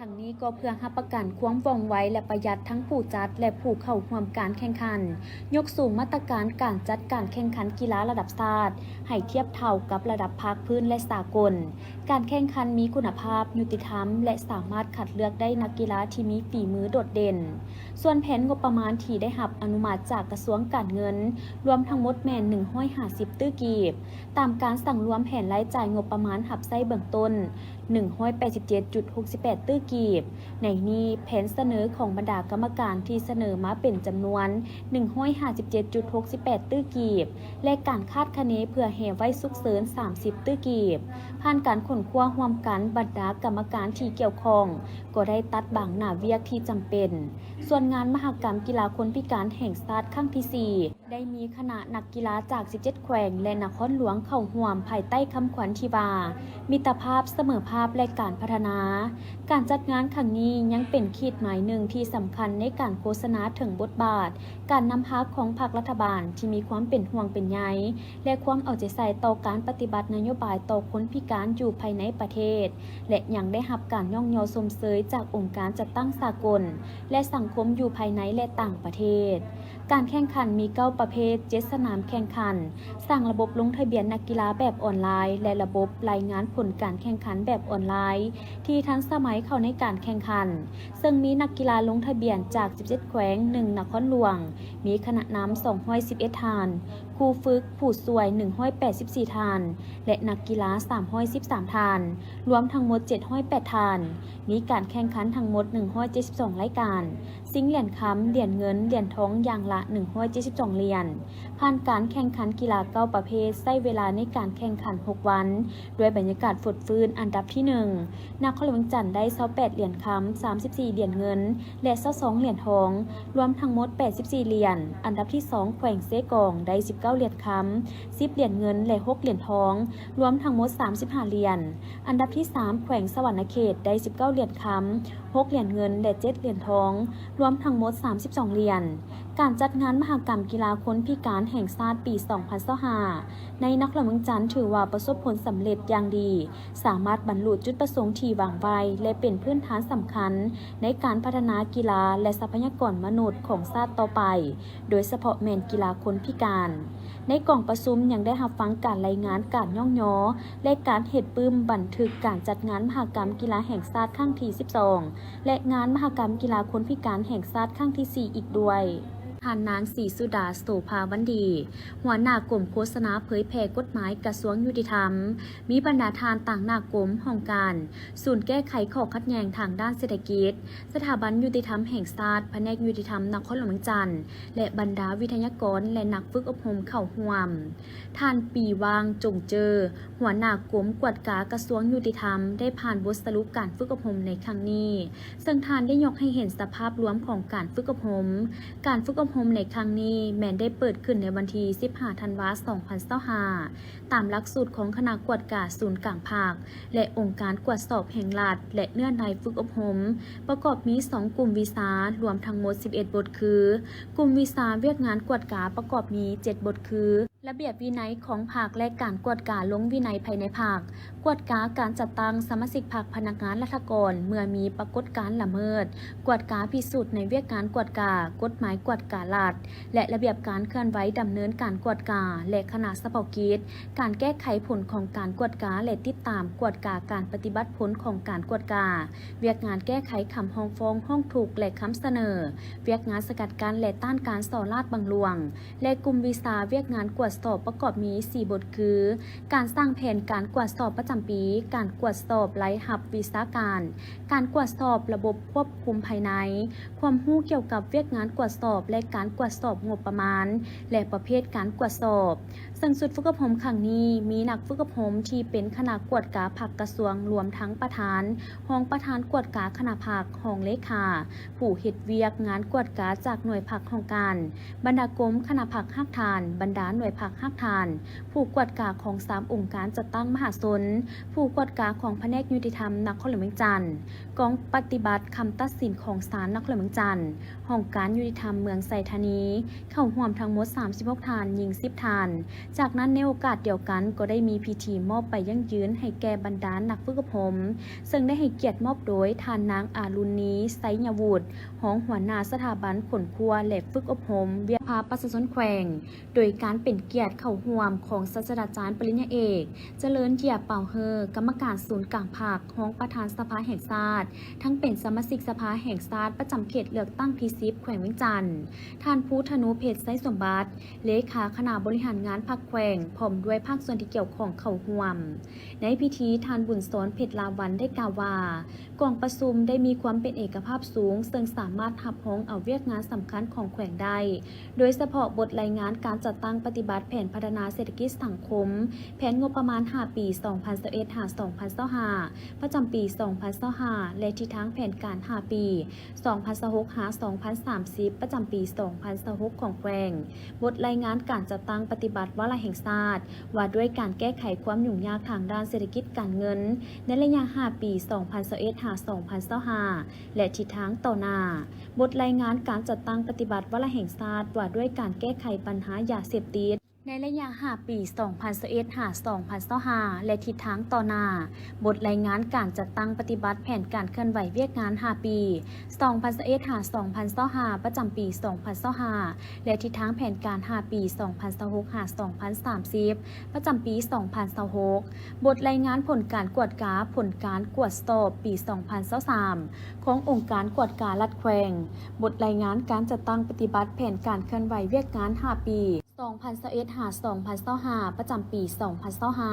ທັງນີ້ກໍເພື່ອຮັບປະກັນຄວາມວ່ອງໄວ ແລະ ປະຢັດທັງຜູ້ຈັດ ແລະ ຜູ້ເຂົ້າຮ່ວມການແຂ່ງຂັນ, ຍົກສູງມາດຕະການການຈັດການແຂ່ງຂັນກິລາລະດັບຊາດໃຫ້ທຽບເທົ່າກັບລະດັບພາກພື້ນ ແລະ ສາກົນ. ການແຂ່ງຂັນມີຄຸນນະພາບ, ຍຸຕິທຳ ແລະ ສາມາດຄັດເລືອກໄດ້ນັກກິລາທີ່ມີຝີມືໂດດເດັ່ນ. ສ່ວນແຜນງົບປະມານທີ່ໄດ້ຮັບອະນຸມັດຈາກກະຊວງການເງິນ ລວມທັງໝົດແມ່ນໜຶ່ງຮ້ອຍຫ້າສິບຕື້ກີບ. ຕາມການສັງລວມແຜນລາຍຈ່າຍງົບປະມານຮັບໃຊ້ເບື້ອງຕົ້ນ ໜຶ່ງຮ້ອຍແປດສິບເຈັດຈຸດຫົກສິບແປດຕື້ກີບ. ໃນນີ້, ແຜນສະເໜີຂອງບັນດາກຳມະການທີ່ສະເໜີມາເປັນຈຳນວນໜຶ່ງຮ້ອຍຫ້າສິບເຈັດຈຸດຫົກສິບແປດຕື້ກີບ ແລະ ການຄາດຄະເນເພື່ອແຮ່ໄວ້ສຸກເສີນສາມສິບຕື້ກີບ. ຜ່ານການຄົ້ນຄວ້າຮ່ວມກັນ, ບັນດາກຳມະການທີ່ກ່ຽວຂ້ອງກໍໄດ້ຕັດບາງໜ້າວຽກທີ່ຈຳເປັນ. ສ່ວນງານມະຫະກຳກິລາຄົນພິການແຫ່ງຊາດຄັ້ງທີສີ່ ໄດ້ມີຄະນະນັກກິລາຈາກສິບເຈັດແຂວງ ແລະ ນະຄອນຫຼວງເຂົ້າຮ່ວມ ພາຍໃຕ້ຄຳຂວັນທີ່ວ່າ ມິດຕະພາບ, ສະເໝີພາບ ແລະ ການພັດທະນາ. ການຈັດງານຄັ້ງນີ້ຍັງເປັນຂີດໝາຍໜຶ່ງທີ່ສຳຄັນໃນການໂຄສະນາເຖິງບົດບາດການນຳພາຂອງພັກລັດຖະບານທີ່ມີຄວາມເປັນຫ່ວງເປັນໃຍ ແລະ ຄວາມເອົາໃຈໃສ່ຕໍ່ການປະຕິບັດນະໂຍບາຍຕໍ່ຄົນພິການຢູ່ພາຍໃນປະເທດ ແລະ ຍັງໄດ້ຮັບການຍ້ອງຍໍຊົມເຊີຍຈາກອົງການຈັດຕັ້ງສາກົນ ແລະ ສັງຄົມຢູ່ພາຍໃນ ແລະ ຕ່າງປະເທດ. ການແຂ່ງຂັນມີເກົ້າປະເພດ, ເຈັດສະໜາມແຂ່ງຂັນ, ສ້າງລະບົບລົງທະບຽນນັກກິລາແບບອອນລາຍ ແລະ ລະບົບລາຍງານຜົນການແຂ່ງຂັນແບບອອນລາຍທີ່ທັນສະໄໝເຂົ້າໃນການແຂ່ງຂັນ, ເຊິ່ງມີນັກກິລາລົງທະບຽນຈາກສິບເຈັດແຂວງ, ໜຶ່ງນະຄອນຫຼວງ, ມີຄະນະນຳສອງຮ້ອຍສິບເອັດທ່ານ, ຄູຝຶກ, ຜູ້ຊ່ວຍໜຶ່ງຮ້ອຍແປດສິບສີ່ທ່ານ ແລະ ນັກກິລາສາມຮ້ອຍສິບສາມທ່ານ, ລວມທັງໝົດເຈັດຮ້ອຍແປດທ່ານ. ມີການແຂ່ງຂັນທັງໝົດໜຶ່ງຮ້ອຍເຈັດສິບສອງລາຍການ, ຊິງຫຼຽນຄຳ, ຫຼຽນເງິນ, ຫຼຽນທອງຢ່າງລະໜຶ່ງຮ້ອຍເຈັດສິບສອງຫຼຽນ. ຜ່ານການແຂ່ງຂັນກິລາເກົ້າປະເພດ, ໃຊ້ເວລາໃນການແຂ່ງຂັນຫົກວັນ, ດ້ວຍບັນຍາກາດຟົດຟື້ນ. ອັນດັບທີໜຶ່ງ ນະຄອນຫຼວງວຽງຈັນໄດ້ຊາວແປດຫຼຽນຄຳ, ສາມສິບສີ່ຫຼຽນເງິນ ແລະ ຊາວສອງຫຼຽນທອງ, ລວມທັງໝົດແປດສິບສີ່ຫຼຽນ. ອັນດັບທີສອງ ແຂວງເຊກອງ ໄດ້ສິບເກົ້າ ກົ້າຫຼຽນຄຳ, ສິບຫຼຽນເງິນ ແລະ ຫົກຫຼຽນທອງ, ລວມທັງໝົດສາມສິບຫ້າຫຼຽນ. ອັນດັບທີສາມ ແຂວງສະຫວັນນະເຂດ ໄດ້ສິບເກົ້າຫຼຽນຄຳ, ຫົກຫຼຽນເງິນ ແລະ ເຈັດຫຼຽນທອງ, ລວມທັງໝົດສາມສິບສອງຫຼຽນ. ການຈັດງານມະຫະກຳກິລາຄົນພິການແຫ່ງຊາດປີສອງພັນຊາວຫ້າ ໃນນະຄອນຫຼວງວຽງຈັນ ຖືວ່າປະສົບຜົນສຳເລັດຢ່າງດີ, ສາມາດບັນລຸຈຸດປະສົງທີ່ວາງໄວ້ ແລະ ເປັນພື້ນຖານສຳຄັນໃນການພັດທະນາກິລາ ແລະ ຊັບພະຍາກອນມະນຸດຂອງຊາດຕໍ່ໄປ, ໂດຍສະເພາະແມ່ນກິລາຄົນພິການ. ໃນກອງປະຊຸມຍັງໄດ້ຮັບຟັງການລາຍງານການຍ້ອງຍໍ ແລະ ການເຮັດປຶ້ມບັນທຶກການຈັດງານມະຫະກຳກິລາແຫ່ງຊາດຄັ້ງທີສິບສອງ ແລະ ງານມະຫະກຳກິລາຄົນພິການແຫ່ງຊາດຄັ້ງທີສີ່ອີກດ້ວຍ. ທ່ານນາງ ສີສຸດາ ໂສພາວັນດີ ຫົວໜ້າກົມໂຄສະນາເຜີຍແຜ່ກົດໝາຍກະຊວງຍຸຕິທຳ, ມີບັນດາທ່ານຕາງໜ້າກົມ, ຫ້ອງການ, ສູນແກ້ໄຂຂໍ້ຂັດແຍ່ງທາງດ້ານເສດຖະກິດ, ສະຖາບັນຍຸຕິທຳແຫ່ງຊາດ, ພະແນກຍຸຕິທຳນະຄອນຫຼວງວຽງຈັນ ແລະ ບັນດາວິທະຍາກອນ ແລະ ນັກຝຶກອົບຮົມເຂົ້າຮ່ວມ. ທ່ານ ປີຫວ່າງ ຈົງເຈີ ຫົວໜ້າກົມກວດກາກະຊວງຍຸຕິທຳ ໄດ້ຜ່ານບົດສະຫຼຸບການຝຶກອົບຮົມໃນຄັ້ງນີ້, ເຊິ່ງທ່ານໄດ້ຍົກໃຫ້ເຫັນສະພາບລວມຂອງການຝຶກອົບຮົມ. ການຝຶກອົບຮົມໃນຄັ້ງນີ້ແມ່ນໄດ້ເປີດຂຶ້ນໃນວັນທີສິບຫ້າ ທັນວາ ສອງພັນຊາວຫ້າ ຕາມຫຼັກສູດຂອງຄະນະກວດກາສູນກາງພັກ ແລະ ອົງການກວດສອບແຫ່ງລັດ ແລະ ເນື້ອໃນຝຶກອົບຮົມ ປະກອບມີສອງກຸ່ມວິຊາ, ລວມທັງໝົດສິບເອັດບົດຄື, ກຸ່ມວິຊາວຽກງານກວດກາປະກອບມີເຈັດບົດຄື, ລະບຽບວິໄນຂອງພັກ ແລະ ການກວດກາລົງວິໄນພາຍໃນພັກ, ກວດກາການຈັດຕັ້ງສະມາຊິກພັກ, ພະນັກງານລັດຖະກອນເມື່ອມີປາກົດການລະເມີດ, ກວດກາພິສູດໃນວຽກງານກວດກາ, ກົດໝາຍກວດກາລັດ ແລະ ລະບຽບການເຄື່ອນໄຫວດຳເນີນການກວດກາ ແລະ ຄະນະສະເພາະກິດ, ການແກ້ໄຂຜົນຂອງການກວດກາ ແລະ ຕິດຕາມກວດກາການປະຕິບັດຜົນຂອງການກວດກາ, ວຽກງານແກ້ໄຂຄຳຮ້ອງຟ້ອງ, ຮ້ອງທຸກ ແລະ ຄຳສະເໜີ, ວຽກງານສະກັດກັ້ນ ແລະ ຕ້ານການສໍ້ລາດບັງຫຼວງ ແລະ ກຸ່ມວິຊາວຽກງານກວດສອບປະກອບມີສີ່ບົດຄື, ການສ້າງແຜນການກວດສອບປະຈຳປີ, ການກວດສອບລາຍຮັບວິຊາການ, ການກວດສອບລະບົບຄວບຄຸມພາຍໃນ, ຄວາມຮູ້ກ່ຽວກັບວຽກງານກວດສອບ ແລະ ການກວດສອບງົບປະມານ ແລະ ປະເພດການກວດສອບ. ເຊິ່ງຊຸດຝຶກອົບຮົມຄັ້ງນີ້ ມີນັກຝຶກອົບຮົມທີ່ເປັນຄະນະກວດກາພັກກະຊວງ, ລວມທັງປະທານ, ຮອງປະທານກວດກາຄະນະພັກ, ຮອງເລຂາ, ຜູ້ເຮັດວຽກງານກວດກາຈາກໜ່ວຍພັກຫ້ອງການ, ບັນດາກົມຄະນະພັກຮາກຖານ, ບັນດາໜ່ວຍພັກຮາກຖານ, ຜູ້ກວດກາຂອງສາມອົງການຈັດຕັ້ງມະຫາຊົນ, ຜູ້ກວດກາຂອງພະແນກຍຸຕິທຳນະຄອນຫຼວງວຽງຈັນ, ກອງປະຕິບັດຄຳຕັດສິນຂອງສານນະຄອນຫຼວງວຽງຈັນ, ຫ້ອງການຍຸຕິທຳເມືອງໄຊທານີ, ເຂົ້າຮ່ວມທັງໝົດສາມສິບຫົກທ່ານ, ຍິງສິບທ່ານ. ຈາກນັ້ນໃນໂອກາດດຽວກັນກໍໄດ້ມີພິທີມອບໃບຢັ້ງຢືນໃຫ້ແກ່ບັນດານັກຝຶກອົບຮົມ, ເຊິ່ງໄດ້ໃຫ້ກຽດມອບໂດຍທ່ານນາງ ອາລຸນນີ ໄຊຍະວຸດ ຮອງຫົວໜ້າສະຖາບັນຄົ້ນຄວ້າ ແລະ ຝຶກອົບຮົມວຽກພາປະຊາຊົນແຂວງ, ໂດຍການເປັນກຽດເຂົ້າຮ່ວມຂອງສາດສະດາຈານປະລິນຍາເອກ ຈະເລີນ ເຢຍປາວເຮີ ກຳມະການສູນກາງພັກ, ຮອງປະທານສະພາແຫ່ງຊາດ, ທັງເປັນສະມາຊິກສະພາແຫ່ງຊາດປະຈຳເຂດເລືອກຕັ້ງທີສິບ ແຂວງວຽງຈັນ, ທ່ານ ພູທະນູເພັດ ໄຊສົມບັດ ເລຂາຄະນະບໍລິຫານງານພັກແຂວງ ພ້ອມດ້ວຍພາກສ່ວນທີ່ກ່ຽວຂ້ອງເຂົ້າຮ່ວມ. ໃນພິທີ ທ່ານ ບຸນສອນ ເພັດລາວັນ ໄດ້ກ່າວວ່າ ກອງປະຊຸມໄດ້ມີຄວາມເປັນເອກະພາບສູງ, ເຊິ່ງສາມາດຮັບຮອງເອົາວຽກງານສຳຄັນຂອງແຂວງໄດ້, ໂດຍສະເພາະບົດລາຍງານການຈັດຕັ້ງປະຕິບັດແຜນພັດທະນາເສດຖະກິດສັງຄົມ, ແຜນງົບປະມານຫ້າປີ ສອງພັນຊາວເອັດ ຫາ ສອງພັນຊາວຫ້າ ປະຈຳປີ ສອງພັນຊາວຫ້າ ແລະ ທິດທາງແຜນການຫ້າປີ ສອງພັນຊາວຫົກ ຫາ ສອງພັນສາມສິບ ປະຈຳປີ ສອງພັນຊາວຫົກ ຂອງແຂວງ, ບົດລາຍງານການຈັດຕັ້ງປະຕິບັດວາລະແຫ່ງຊາດ ວ່າດ້ວຍການແກ້ໄຂຄວາມຫຍຸ້ງຍາກທາງດ້ານເສດຖະກິດການເງິນ ໃນໄລຍະຫ້າປີ ສອງພັນຊາວເອັດ ຫາ ສອງພັນຊາວຫ້າ ແລະ ທິດທາງຕໍ່ໜ້າ, ບົດລາຍງານການຈັດຕັ້ງປະຕິບັດວາລະແຫ່ງຊາດ ວ່າດ້ວຍການແກ້ໄຂບັນຫາຢາເສບຕິດ ໃນໄລຍະຫ້າປີ ສອງພັນຊາວເອັດ ຫາ ສອງພັນຊາວຫ້າ ແລະ ທິດທາງຕໍ່ໜ້າ, ບົດລາຍງານການຈັດຕັ້ງປະຕິບັດແຜນການເຄື່ອນໄຫວວຽກງານຫ້າປີ ສອງພັນຊາວເອັດ ຫາ ສອງພັນຊາວຫ້າ ປະຈຳປີ ສອງພັນຊາວຫ້າ ແລະ ທິດທາງແຜນການຫ້າປີ ສອງພັນຊາວຫົກ ຫາ ສອງພັນສາມສິບ ປະຈຳປີ ສອງພັນຊາວຫົກ, ບົດລາຍງານຜົນການກວດກາ, ຜົນການກວດສອບປີ ສອງພັນຊາວສາມ ຂອງອົງການກວດກາລັດແຂວງ, ບົດລາຍງານການຈັດຕັ້ງປະຕິບັດແຜນການເຄື່ອນໄຫວວຽກງານຫ້າປີ ສອງພັນຊາວເອັດ ຫາ ສອງພັນຊາວຫ້າ ປະຈຳປີ ສອງພັນຊາວຫ້າ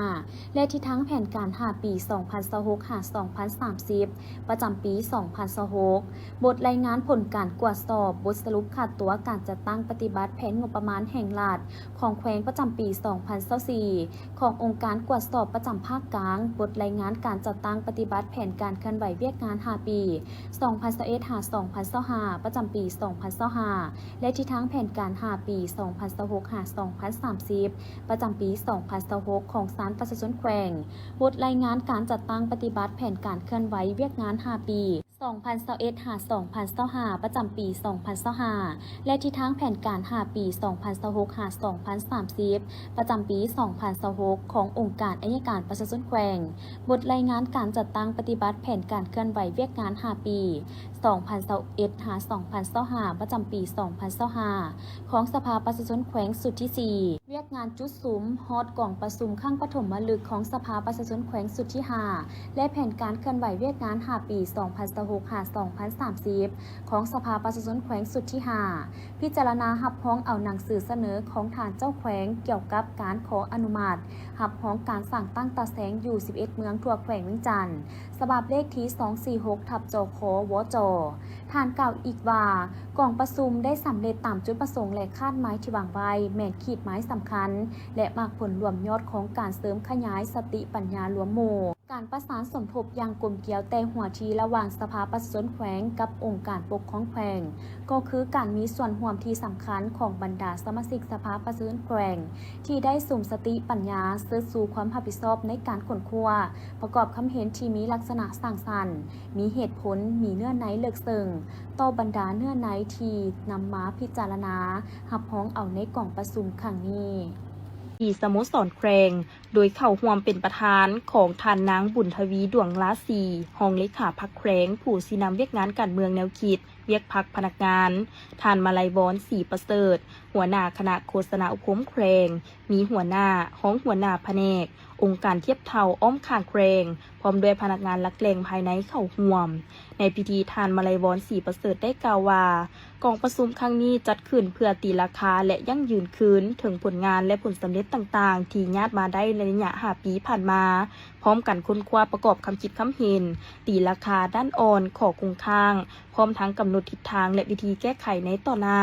ແລະ ທິດທາງແຜນການຫ້າປີ ສອງພັນຊາວຫົກ ຫາ ສອງພັນສາມສິບ ປະຈຳປີ ສອງພັນຊາວຫົກ, ບົດລາຍງານຜົນການກວດສອບ, ບົດສະຫຼຸບຄາດຕົວການຈັດຕັ້ງປະຕິບັດແຜນງົບປະມານແຫ່ງລັດຂອງແຂວງປະຈຳປີ ສອງພັນຊາວສີ່ ຂອງອົງການກວດສອບປະຈຳພາກກາງ, ບົດລາຍງານການຈັດຕັ້ງປະຕິບັດແຜນການເຄື່ອນໄຫວວຽກງານຫ້າປີ ສອງພັນຊາວເອັດ ຫາ ສອງພັນຊາວຫ້າ ປະຈຳປີ ສອງພັນຊາວຫ້າ ແລະ ທິດທາງແຜນການຫ້າປີ ສອງພັນຊາວຫົກ ຫາ ສອງພັນສາມສິບ ປະຈຳປີສອງພັນຊາວຫົກ ຂອງສານປະຊາຊົນແຂວງ, ບົດລາຍງານການຈັດຕັ້ງປະຕິບັດແຜນການເຄື່ອນໄຫວວຽກງານຫ້າປີ ສອງພັນຊາວເອັດ ຫາ ສອງພັນຊາວຫ້າ ປະຈຳປີສອງພັນຊາວຫ້າ ແລະ ທິດທາງແຜນການຫ້າປີ ສອງພັນຊາວຫົກ ຫາ ສອງພັນສາມສິບ ປະຈຳປີສອງພັນຊາວຫົກ ຂອງອົງການໄອຍະການປະຊາຊົນແຂວງ, ບົດລາຍງານການຈັດຕັ້ງປະຕິບັດແຜນການເຄື່ອນໄຫວວຽກງານຫ້າປີ ສອງພັນຊາວເອັດ ຫາ ສອງພັນຊາວຫ້າ ປະຈຳປີສອງພັນຊາວຫ້າ ຂອງສະພາປະຊາຊົນແຂວງຊຸດທີສີ່, ວຽກງານຈຸດສຸມຮອດກອງປະຊຸມຄັ້ງປະຖົມມະລຶກຂອງສະພາປະຊາຊົນແຂວງຊຸດທີຫ້າ ແລະ ແຜນການເຄື່ອນໄຫວວຽກງານຫ້າປີ ສອງພັນຊາວຫົກ ຫາ ສອງພັນສາມສິບ ຂອງສະພາປະຊາຊົນແຂວງຊຸດທີຫ້າ, ພິຈາລະນາຮັບຮອງເອົາໜັງສືສະເໜີຂອງທ່ານເຈົ້າແຂວງກ່ຽວກັບການຂໍອະນຸມັດຮັບຮອງການສ້າງຕັ້ງຕາແສງຢູ່ສິບເອັດເມືອງທົ່ວແຂວງວຽງຈັນ ສະບັບເລກທີສອງສີ່ຫົກ ທັບ ຈຂ ວຈ. ທ່ານກ່າວອີກວ່າ, ກອງປະຊຸມໄດ້ສຳເລັດຕາມຈຸດປະສົງ ແລະ ຄາດໝາຍທີ່ວາງໄວ້ ແມ່ນຂີດໝາຍສຳຄັນ ແລະ ໝາກຜົນລວມຍອດຂອງການເສີມຂະຫຍາຍສະຕິປັນຍາລວມໝູ່, ການປະສານສົມທົບຢ່າງກົມກຽວແຕ່ຫົວທີລະຫວ່າງສະພາປະຊາຊົນແຂວງກັບອົງການປົກຄອງແຂວງ, ກໍຄືການມີສ່ວນຮ່ວມທີ່ສຳຄັນຂອງບັນດາສະມາຊິກສະພາປະຊາຊົນແຂວງ ທີ່ໄດ້ສຸມສະຕິປັນຍາເຊີດຊູຄວາມຮັບຜິດຊອບໃນການຄົ້ນຄວ້າ, ປະກອບຄຳເຫັນທີ່ມີລັກສະນະສ້າງສັນ, ມີເຫດຜົນ, ມີເນື້ອໃນເລິກເຊິ່ງ ຕໍ່ບັນດາເນື້ອໃນທີ່ນຳມາພິຈາລະນາຮັບຮອງເອົາໃນກອງປະຊຸມຄັ້ງນີ້. ທີ່ສະໂມສອນແຂວງ ໂດຍເຂົ້າຮ່ວມເປັນປະທານຂອງທ່ານນາງ ບຸນທະວີ ດວງລາສີ ຮອງເລຂາພັກແຂວງ ຜູ້ຊີ້ນຳວຽກງານການເມືອງແນວຄິດ ວຽກພັກພະນັກງານ, ທ່ານ ມາໄລວອນ ສີປະເສີດ ຫົວໜ້າຄະນະໂຄສະນາອົບຮົມແຂວງ, ມີຫົວໜ້າ, ຮອງຫົວໜ້າພະແນກ, ອົງການທຽບເທົ່າອ້ອມຂ້າງແຂວງ, ພ້ອມດ້ວຍພະນັກງານຫຼັກແຫຼ່ງພາຍໃນເຂົ້າຮ່ວມ. ໃນພິທີ, ທ່ານ ມາໄລວອນ ສີປະເສີດ ໄດ້ກ່າວວ່າ, ກອງປະຊຸມຄັ້ງນີ້ຈັດຂຶ້ນເພື່ອຕີລາຄາ ແລະ ຢັ້ງຢືນຄືນເຖິງຜົນງານ ແລະ ຜົນສຳເລັດຕ່າງໆ ທີ່ຍາດມາໄດ້ໃນໄລຍະຫ້າປີຜ່ານມາ, ພ້ອມກັນຄົ້ນຄວ້າປະກອບຄຳຄິດຄຳເຫັນ, ຕີລາຄາດ້ານອ່ອນ, ຂໍ້ຄົງຄ້າງ, ພ້ອມທັງກຳນົດທິດທາງ ແລະ ວິທີແກ້ໄຂໃນຕໍ່ໜ້າ,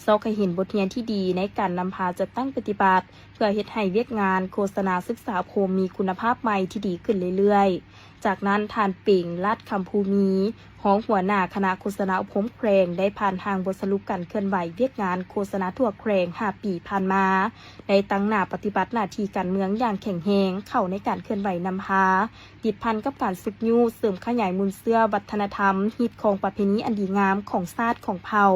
ຊອກໃຫ້ເຫັນບົດຮຽນທີ່ດີໃນການນຳພາຈັດຕັ້ງປະຕິບັດ ເພື່ອເຮັດໃຫ້ວຽກງານໂຄສະນາສຶກສາອົບຮົມມີຄຸນນະພາບໃໝ່ທີ່ດີຂຶ້ນເລື້ອຍໆ. ຈາກນັ້ນ, ທ່ານ ເປັງ ລາດຄຳພູມີ ຮອງຫົວໜ້າຄະນະໂຄສະນາອົບຮົມແຂວງ ໄດ້ຜ່ານຮ່າງບົດສະຫຼຸບການເຄື່ອນໄຫວວຽກງານໂຄສະນາທົ່ວແຂວງຫ້າປີຜ່ານມາ, ໄດ້ຕັ້ງໜ້າປະຕິບັດໜ້າທີ່ການເມືອງຢ່າງແຂງແຮງເຂົ້າໃນການເຄື່ອນໄຫວນຳພາ, ຕິດພັນກັບການຊຸກຍູ້ເສີມຂະຫຍາຍມູນເຊື້ອວັດທະນະທຳ, ຮີດຄອງປະເພນີອັນດີງາມຂອງຊາດຂອງເຜົ່າ,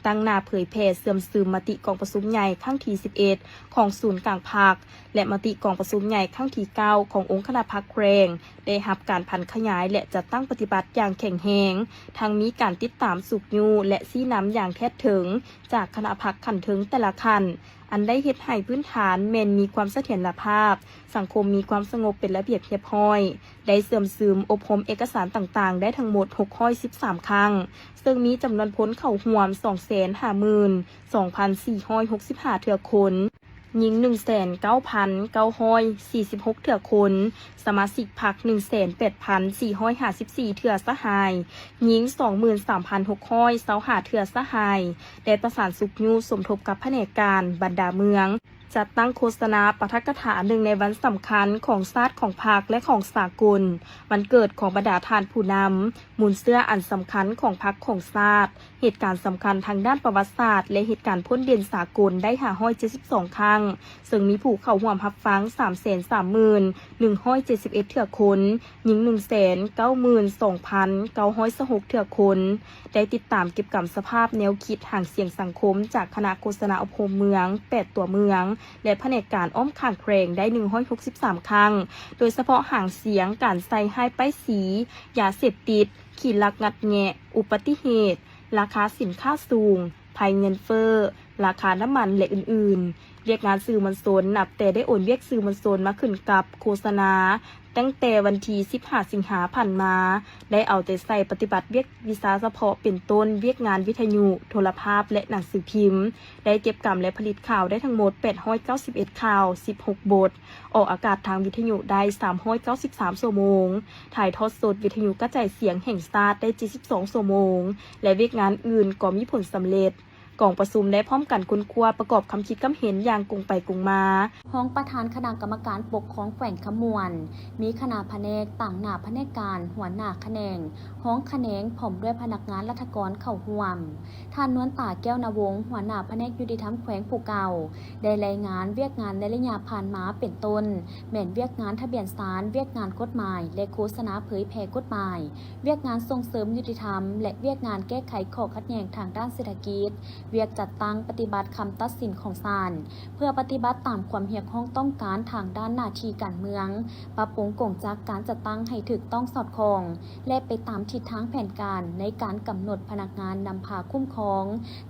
ຕັ້ງໜ້າເຜີຍແຜ່ເຊື່ອມຊຶມມະຕິກອງປະຊຸມໃຫຍ່ຄັ້ງທີສິບເອັດ ຂອງສູນກາງພັກ ແລະ ມະຕິກອງປະຊຸມໃຫຍ່ຄັ້ງທີເກົ້າ ຂອງອົງຄະນະພັກແຂວງ ໄດ້ຮັບການຜັນຂະຫຍາຍ ແລະ ຈັດຕັ້ງປະຕິບັດຢ່າງແຂງແຮງ, ທັງມີການຕິດຕາມຊຸກຍູ້ ແລະ ຊີ້ນຳຢ່າງແທດເຖິງຈາກຄະນະພັກຂັ້ນເທິງແຕ່ລະຂັ້ນ, ອັນໄດ້ເຮັດໃຫ້ພື້ນຖານແມ່ນມີຄວາມສະຖຽນລະພາບ, ສັງຄົມມີຄວາມສະຫງົບເປັນລະບຽບຮຽບຮ້ອຍ, ໄດ້ເຊື່ອມຊຶມອົບຮົມເອກະສານຕ່າງໆ ໄດ້ທັງໝົດຫົກຮ້ອຍສິບສາມຄັ້ງ, ເຊິ່ງມີຈຳນວນຄົນເຂົ້າຮ່ວມສອງແສນຫ້າໝື່ນສອງພັນສີ່ຮ້ອຍຫົກສິບຫ້າເທື່ອຄົນ. ຍິງໜຶ່ງແສນເກົ້າພັນເກົ້າຮ້ອຍສີ່ສິບຫົກເທື່ອຄົນ, ສະມາຊິກພັກໜຶ່ງແສນແປດພັນສີ່ຮ້ອຍຫ້າສິບສີ່ເທື່ອສະຫາຍ, ຍິງສອງໝື່ນສາມພັນຫົກຮ້ອຍຊາວຫ້າເທື່ອສະຫາຍ, ໄດ້ປະສານຊຸກຍູ້ສົມທົບກັບພະແນກການບັນດາເມືອງ, ຈັດຕັ້ງໂຄສະນາປາຖະກະຖາເນື່ອງໃນວັນສຳຄັນຂອງຊາດ, ຂອງພັກ ແລະ ຂອງສາກົນ, ວັນເກີດຂອງບັນດາທ່ານຜູ້ນຳ, ມູນເຊື້ອອັນສຳຄັນຂອງພັກຂອງຊາດ, ເຫດການສຳຄັນທາງດ້ານປະຫວັດສາດ ແລະ ເຫດການພົ້ນເດັ່ນສາກົນໄດ້ຫ້າຮ້ອຍເຈັດສິບສອງຄັ້ງ, ເຊິ່ງມີຜູ້ເຂົ້າຮ່ວມຮັບຟັງສາມແສນສາມໝື່ນໜຶ່ງຮ້ອຍເຈັດສິບເອັດເທື່ອຄົນ, ຍິງໜຶ່ງແສນເກົ້າໝື່ນສອງພັນເກົ້າຮ້ອຍຊາວຫົກເທື່ອຄົນ, ໄດ້ຕິດຕາມເກັບກຳສະພາບແນວຄິດຫາງສຽງສັງຄົມຈາກຄະນະໂຄສະນາອົບຮົມເມືອງແປດຕົວເມືອງ ແລະ ພະແນກການອ້ອມຂ້າງແຂວງໄດ້ໜຶ່ງຮ້ອຍຫົກສິບສາມຄັ້ງ, ໂດຍສະເພາະຫາງສຽງການໃສ່ຮ້າຍປ້າຍສີ, ຢາເສບຕິດ, ຂີ້ລັກງັດແງະ, ອຸບັດຕິເຫດ, ລາຄາສິນຄ້າສູງ, ໄພເງິນເຟີ້, ລາຄານ້ຳມັນ ແລະ ອື່ນໆ. ວຽກງານສື່ມວນຊົນ ນັບແຕ່ໄດ້ໂອນວຽກສື່ມວນຊົນມາຂຶ້ນກັບໂຄສະນາ ຕັ້ງແຕ່ວັນທີສິບຫ້າສິງຫາຜ່ານມາ, ໄດ້ເອົາໃຈໃສ່ປະຕິບັດວຽກວິຊາສະເພາະ ເປັນຕົ້ນ ວຽກງານວິທະຍຸ, ໂທລະພາບ ແລະ ໜັງສືພິມ, ໄດ້ເກັບກຳ ແລະ ຜະລິດຂ່າວໄດ້ທັງໝົດແປດຮ້ອຍເກົ້າສິບເອັດຂ່າວ, ສິບຫົກບົດ, ອອກອາກາດທາງວິທະຍຸໄດ້ສາມຮ້ອຍເກົ້າສິບສາມຊົ່ວໂມງ, ຖ່າຍທອດສົດວິທະຍຸກະຈາຍສຽງແຫ່ງຊາດໄດ້ເຈັດສິບສອງຊົ່ວໂມງ ແລະ ວຽກງານອື່ນກໍມີຜົນສຳເລັດ. ກອງປະຊຸມໄດ້ພ້ອມກັນຄົ້ນຄວ້າປະກອບຄຳຄິດຄຳເຫັນຢ່າງກົງໄປກົງມາ. ຮອງປະທານຄະນະກຳມະການປົກຄອງແຂວງຄຳມ່ວນ, ມີຄະນະພະແນກ, ຕາງໜ້າພະແນກການ, ຫົວໜ້າຂະແໜງ, ຮອງຂະແໜງ ພ້ອມດ້ວຍພະນັກງານລັດຖະກອນເຂົ້າຮ່ວມ. ທ່ານ ນວນຕາ ແກ້ວນາວົງ ຫົວໜ້າພະແນກຍຸຕິທຳແຂວງຜູ້ເກົ່າ ໄດ້ລາຍງານວຽກງານໃນໄລຍະຜ່ານມາເປັນຕົ້ນ ແມ່ນວຽກງານທະບຽນສານ, ວຽກງານກົດໝາຍ ແລະ ໂຄສະນາເຜີຍແຜ່ກົດໝາຍ, ວຽກງານສົ່ງເສີມຍຸຕິທຳ ແລະ ວຽກງານແກ້ໄຂຂໍ້ຂັດແຍ່ງທາງດ້ານເສດຖະກິດ, ວຽກຈັດຕັ້ງປະຕິບັດຄຳຕັດສິນຂອງສານ ເພື່ອປະຕິບັດຕາມຄວາມຮຽກຮ້ອງຕ້ອງການທາງດ້ານໜ້າທີ່ການເມືອງ, ປັບປຸງກົງຈັກການຈັດຕັ້ງໃຫ້ຖືກຕ້ອງສອດຄ່ອງ ແລະ ໄປຕາມທິດທາງແຜນການໃນການກຳນົດພະນັກງານນຳພາຄຸ້ມຄອງ.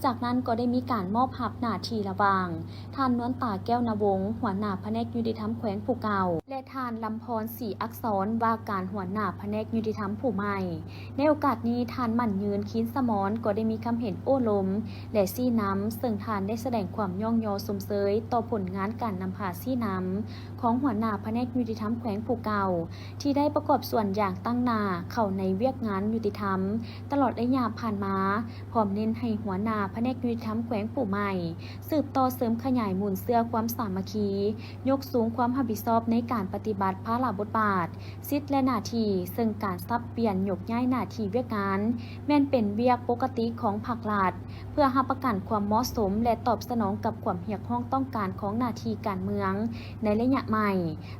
ຈາກນັ້ນກໍໄດ້ມີການມອບຮັບໜ້າທີ່ລະຫວ່າງ ທ່ານ ນວນຕາ ແກ້ວນາວົງ ຫົວໜ້າພະແນກຍຸຕິທຳແຂວງຜູ້ເກົ່າ ແລະ ທ່ານ ລຳພອນ ສີອັກສອນ ວ່າການຫົວໜ້າພະແນກຍຸຕິທຳຜູ້ໃໝ່. ໃນໂອກາດນີ້ ທ່ານ ໝັ້ນຍືນ ຄີນສະໝອນ ກໍໄດ້ມີຄຳເຫັນໂອ້ລົມ ແລະ ຊີ້ນຳ, ເຊິ່ງທ່ານໄດ້ສະແດງຄວາມຍ້ອງຍໍຊົມເຊີຍຕໍ່ຜົນງານການນຳພາຊີ້ນຳຂອງຫົວໜ້າພະແນກຍຸຕິທຳແຂວງຜູ້ເກົ່າ ທີ່ໄດ້ປະກອບສ່ວນຢ່າງຕັ້ງໜ້າເຂົ້າໃນວຽກງານຍຸຕິທຳຕະຫຼອດໄລຍະຜ່ານມາ, ພ້ອມເນັ້ນໃຫ້ຫົວໜ້າພະແນກຍຸຕິທຳແຂວງຜູ້ໃໝ່ ສືບຕໍ່ເສີມຂະຫຍາຍມູນເຊື້ອຄວາມສາມັກຄີ, ຍົກສູງຄວາມຮັບຜິດຊອບໃນການປະຕິບັດພາລະບົດບາດ, ສິດ ແລະ ໜ້າທີ່, ເຊິ່ງການສັບປ່ຽນຍົກຍ້າຍໜ້າທີ່ວຽກງານ ແມ່ນເປັນວຽກປົກກະຕິຂອງພັກລັດ ເພື່ອຮັບປະກັນຄວາມເໝາະສົມ ແລະ ຕອບສະໜອງກັບຄວາມຮຽກຮ້ອງຕ້ອງການຂອງໜ້າທີ່ການເມືອງໃນໄລຍະໃໝ່,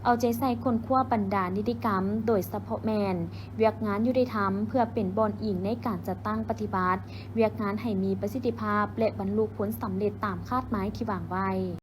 ເອົາໃຈໃສ່ຄົ້ນຄວ້າບັນດານິຕິກຳ, ໂດຍສະເພາະແມ່ນວຽກງານຍຸຕິທຳ ເພື່ອເປັນບ່ອນອີງໃນການຈັດຕັ້ງປະຕິບັດວຽກງານໃຫ້ມີປະສິດທິພາບ ແລະ ບັນລຸຜົນສຳເລັດຕາມຄາດໝາຍທີ່ວາງໄວ້.